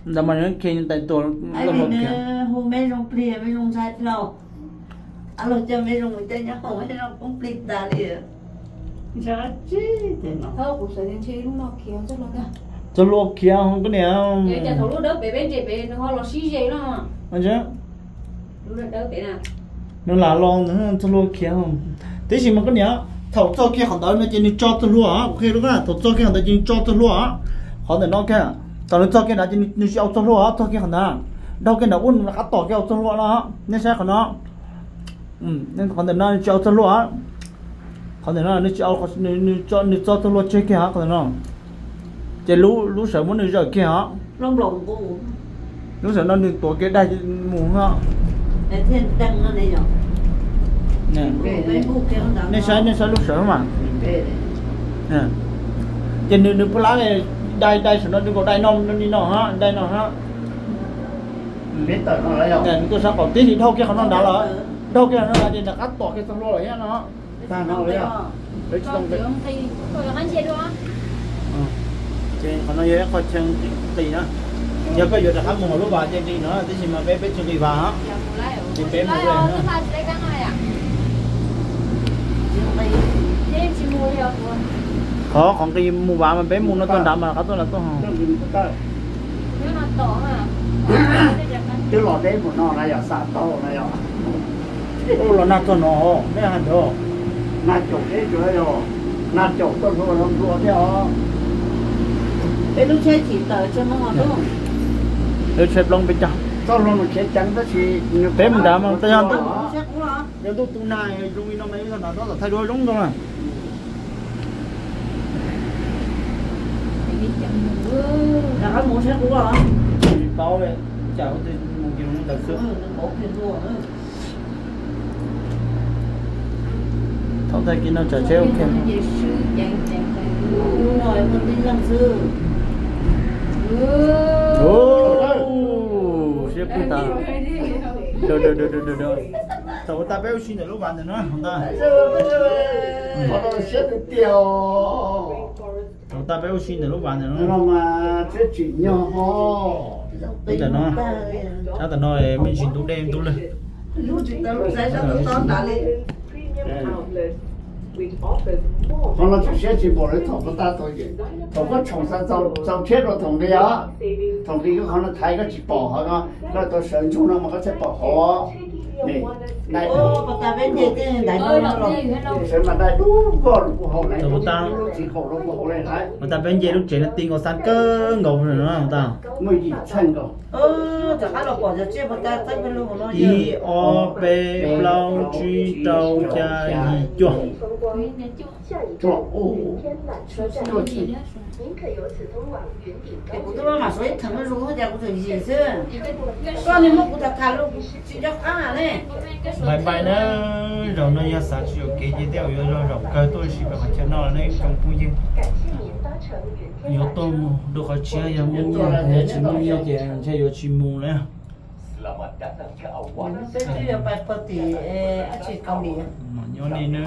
ntawd mas nws khiav tais tuas, txoj hlua khiav. Txoj hlua khiav koj niam. Nws lam los ntawd txoj hlua khiav. Tiam sis mas koj niam, thaum txog kiag qhov ntawd no ces nws tso txoj hlua, kuv qhia rau koj, thaum txog kiag qhov ntawd ces nws tso txoj hlua. Qhov ntawm no kiag, thaum nws txog kiag ntawd ces nws tsis au txoj hlua, txog kiag qhov ntawd, dhau kiag ntawd ua nws rov qab tom kiag au txoj hlua no. Nej saib qhov no, qhov ntawm no nws tsis au txoj hlua. Qhov ntawm no nws tsis, nws tso txoj hlua tseg kiag qhov ntawm no, ces lub sawv muab nws zawm kiag os. Lub sawv no nws tuav kiag daig mus os. Nej saib, nej saib lub sawv mas. Ces nws, nws pub lab dai, dai saum no, nws nkaus dai no, no li no hab, dai no hab. Nws tuaj sab qaum tib si dhau kiag qhov no nrad lawm, dhau kiag qhov no nrad ces nws rov qab tom kiag txoj hlua lawm thiab no. Ces qhov no yog ib qho chaw nqis na. Yog koj yuav rov qab mus hauv lub vas ces nqis no, tab sis mas peb, peb tsis nqis vas os. Ces peb mus, qhov, qhov nqis mus vas mas peb mus no txog nrad mas rov qab tuaj no tuaj. Twb los deb mus no na yog, xa tau na yog. Ua los nag txog no, nej hais ntawd. Nag caum deb, yog nag caum txoj hlua los nplua thiab os. Peb lub tsheb chim tawm tsis mus lub, lub tsheb plaub peb caug. Txoj hlua mus khiav ceev tab sis peb mus nrad mas yog ntuj, yog ntuj tu nag zoo li no mas ib txog nrad tab tom thaij duab zoo nkauj na. Tsis paub li, cas ua twg mus ces mus ntawd xwb. Thaum tag kis no tsav tsheb ok. Siab pug tas. Thaum ua tas peb ua si ntawm lub vas ntawm no ntag. Siab tiag tiag. Thaum ua tas peb ua si ntawm lub vas ntawm no mas thiab tsim nyog ho. Ntawm no, sab ntawm no me ntsis ntub dej ntub lwg. Qhov no txaus siab tsis npaum li thaum ua tas tau, thaum koj tshoom xav txaus siab rau thaum nqis os. Thaum nqis koj qhov no thaiv koj tsis pom hauv no, koj tau sawv ntsug no mas koj thiaj pom hauv. Sawv mas dai dub vog rau puag hauv, lub txiv qaum rau puag hauv li lawm. Ua tas peb nce lub tsev no ti nkaus xab kawg nkaus no tas. Muaj yim txheej nkaus. Ib, ob, peb, plaub, tsib, rau, xya, yim, cuaj. Kuv tub mam suav ib theem zoo cas kuv tseem yim xwb. Koj niag muab kuv tham tham los kuv tsis nco qab ne. Bye bye na, zaum no yog xav tsis yuam kev ces tej zaum yuav zog zaum kawg tuaj ua si pem qhov chaw no ne ib tsoom phooj ywg. Yuav tuaj mus dua qhov tshiab yog muaj nyiaj, yog tsis muaj nyiaj ces ntshe yuav tsis mus na. Nyob nej na.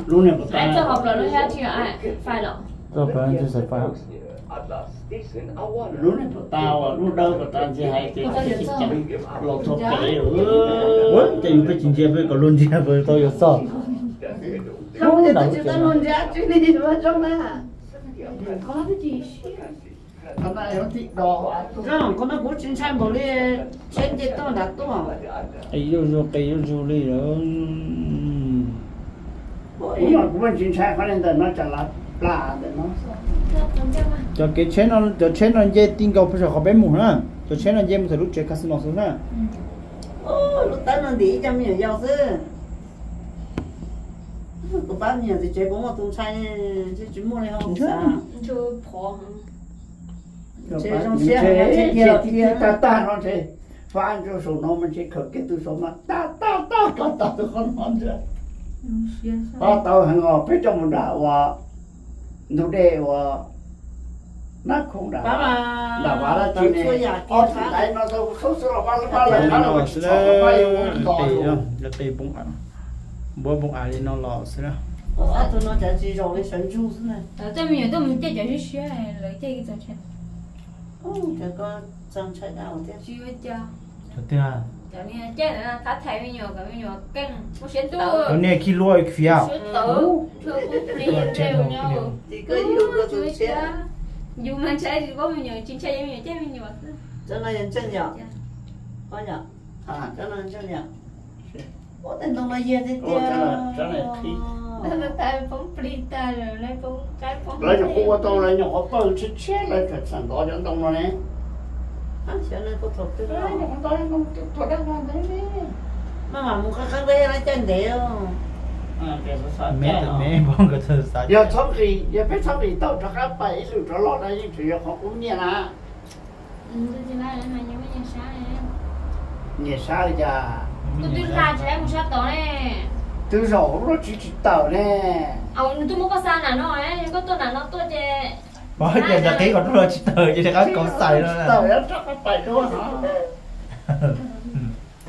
Lub niag puas tas, txog plaws tsis xaiv fais. Lub niag puas tas uas lub dawb puas tas ntxim hais tias los txog pem, ces yus peb tsis ntsia peb kom luag ntsia peb tau yuav txog. Qhov no kuv tsis ntshai npaum li tsheb nce tuaj nrad tuaj. Qis zuj zus, qis zuj zus li lawm. Kuv tsis ntshai qhov ntawm no, tsam lav plas ntawm no. Cov kev tsheb no, cov tsheb no nce ti nkaus pes saum qhov peb mus na. Cov tsheb no nce mus txog lub tsev casino xwb na. Lub tawb no ntim ib co me nyuam yaus xwb. Kuv pab me nyuam txiv tsev puas muaj tus ntshai, tsis muaj li ho kuv xav. Tag tag no ntshe Pab ntsuag saum no mas ntshe khaws kiag tus saum mas tag tag tag koj tau tus qhov no ntag. Pab tau heev os, peb coj mus nram uas ntug dej uas nab khoob nram Vaj Dab Tsi ne, ob tug ntaiv no tau khoob xwb los pab lawv pab lawv pab lawv tsis txhob pab yuav ua nto lawv qe npua npoo av li no los xwb na. Ob tug no cas tsis zaum li sawv ntsug xwb na. Coj me nyuam tuaj mus caij cov siab siab lawv caij txaus ntshai. Cov ko txaus ntshai dab thiab. Tsis ua cas. Cov tiag. Cov niag caij ntawd qab thaiv me nyuam kom me nyuam keej muaj siab ntuj. Cov niag khi luaj khiav. Siab tawv, rhawv poob plig rau nyob. Tim koj yug koj tus tshiab. Yus mas ntshai tsis paub me nyuam, tsis ntshai yog me nyuam caij me nyuam xwb. Cov no yog ntseeg yom? Cov no ntseeg yom? Ua tej ntoo no yog tiag tiag. Poob plig tag, lawv nyuam qhuav ua tau lawv nyuam qhuav pawg tshiab tshiab lawv tseem ntov cov ntoo no ne. Xyov nej puag thaum twg no. Maj mam mus qab qab ntev lawv caij ntev. Yog txhob nqis, yog peb txhob nqis tau rov qab pais ib lwm rov los no yeej tseem yog qhov kub nyiaj na. Nyias sab li cas? Kuv twb hla tsis tau mus sab tod ne. Twb zaum lub tsis tsis tawm ne. Nws twb muab koj xa nram no, yog koj tuaj nram no tuaj ces. Pov ces ntawd qhib kom rau los tsis tawm ces rov qab kauv xais no. Tawm rov qab pais dua no.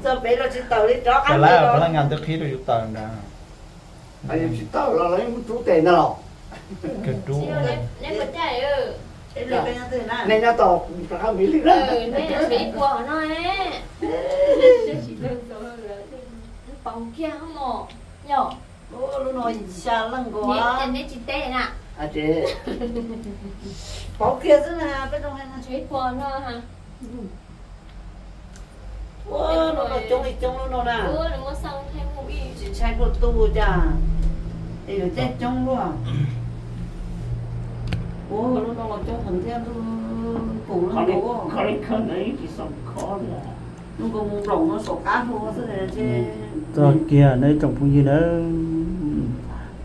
Txog pem los tsis tawm li rov qab. Pov laj ngas twb qhib rau yus tawm ntag. Yus tsis tawm los lawv yeej muab rub tes ntag los. Kawg rub. Nej nyob tau rov qab miv lwm na. Paus kiag mos yom. Lub no xya leej nkaus. Nej tsis teb na. Paus kiag xwb na, peb zoo hais no. Tshuav ib puas no. Ua lub no coob li coob lub no na. Tsis ntshai puag tu cas, es yuav caij coob luaj. Ua lub no los coob heev thiab, ntuj, nkaus lub nkaus. Nkaus mus nplaum no saum qab hlua xwb. Txog kiag no ib tsoom phooj ywg na,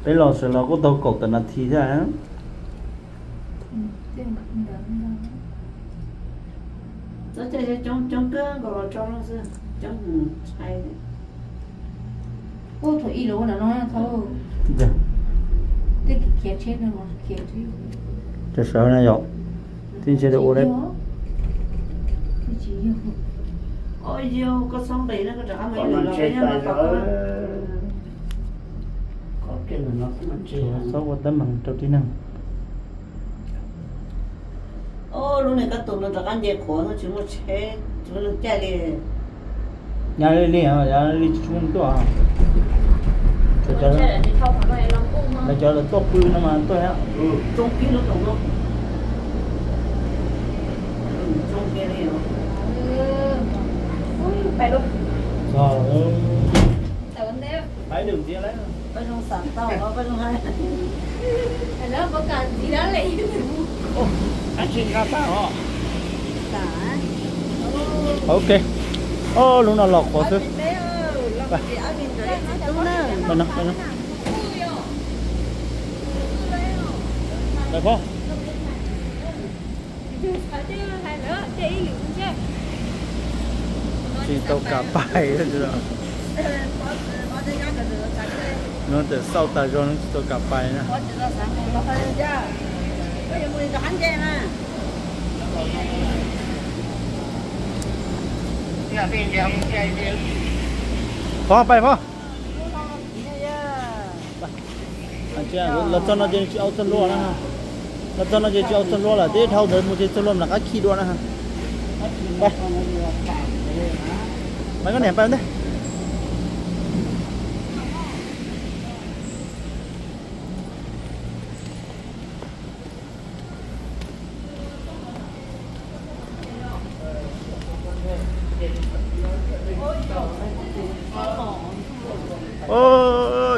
peb los sawv los kuj tau kaum tawm nas this thiab. Txoj cai coob coob kawg nkaus los tso no xwb, coob ntshai. Ua thaum ib los ua no no thaum tej khiav tsheb no khiav tsheb. Cov sawv na yom, tib ntshe ua lawm. Yog koj txhob nqis no koj rov qab mus ib lwm los peb nyob no tos koj. Txhob ua teeb meem rau tib neeg. Lub niag kab tus no rov qab nce qhuav no tsis muaj tsheb tsis muaj neeg caij li. Nyob li li, nyob li tsis muaj neeg tuaj. Lawv cov lawv tuaj pw no mas tuaj. Tsoob kiag lub rooj no. Tsoob kiag li. Pais lub. Pais lwm ntxiv lawm. Pab zoo xav tau, pab zoo hais. Lawv puas kam ntxiv lawm li. Ab tsis nqa tag os. Ok. Lub no los qhuav xwb. Pais no, pais no. Pais phob. Tsis tau kam pais. No txawm xauj tas zog no tsis tau kam pais na. Phob, pais phob. Los txog no ces tsis au txog luaj na. Los txog no ces tsis au txog luaj lawm, tib dhau ntawd mus ces txog luaj mam rov qab khi dua na. Pais, pais koj niam pais ua ntej.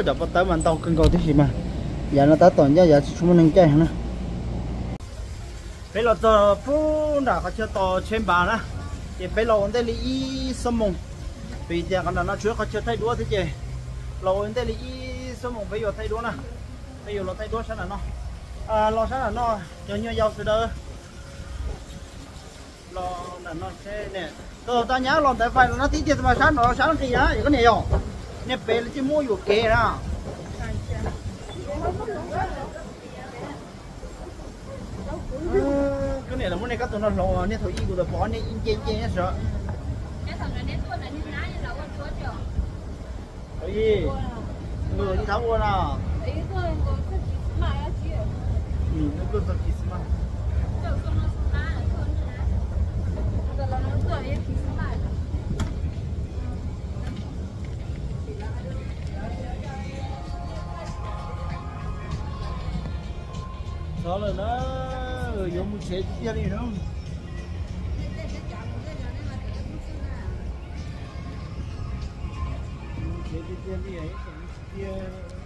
Cov pob tawb mas ntau kawg nkaus tib si mas, yav no tab tom ncaj yav tsis tshua muaj neeg caij heev na. Peb los txog pub nram qhov chaw tos tsheb npas na, ces peb los ua ntej li ib xuab moos, vim tias qhov nram no tshuav qhov chaw thaij duab thiab ces los ua ntej li ib xuab moos peb yuav thaij duab na. Peb yuav los thaij duab sab nram no, los sab nram no, cov nyuag yau sawv daws los nram no seb ne. Tau nyab los ntawd fais los no tib tiag mas sab no sab nqis na yog koj niam yog. Niag pem los tsis muaj yuam kev na. Koj niam los muab nej kab tus no hloov niag thaum ib kuv tau pom niag ib nce nce nyob sav. Nkawd ib thab ua no. Kuj txog Christmas. Txhob lawm na, yuav mus tsev tiag li na. Mus tsev tiag tiag li, ib txwm mus tsis tiag.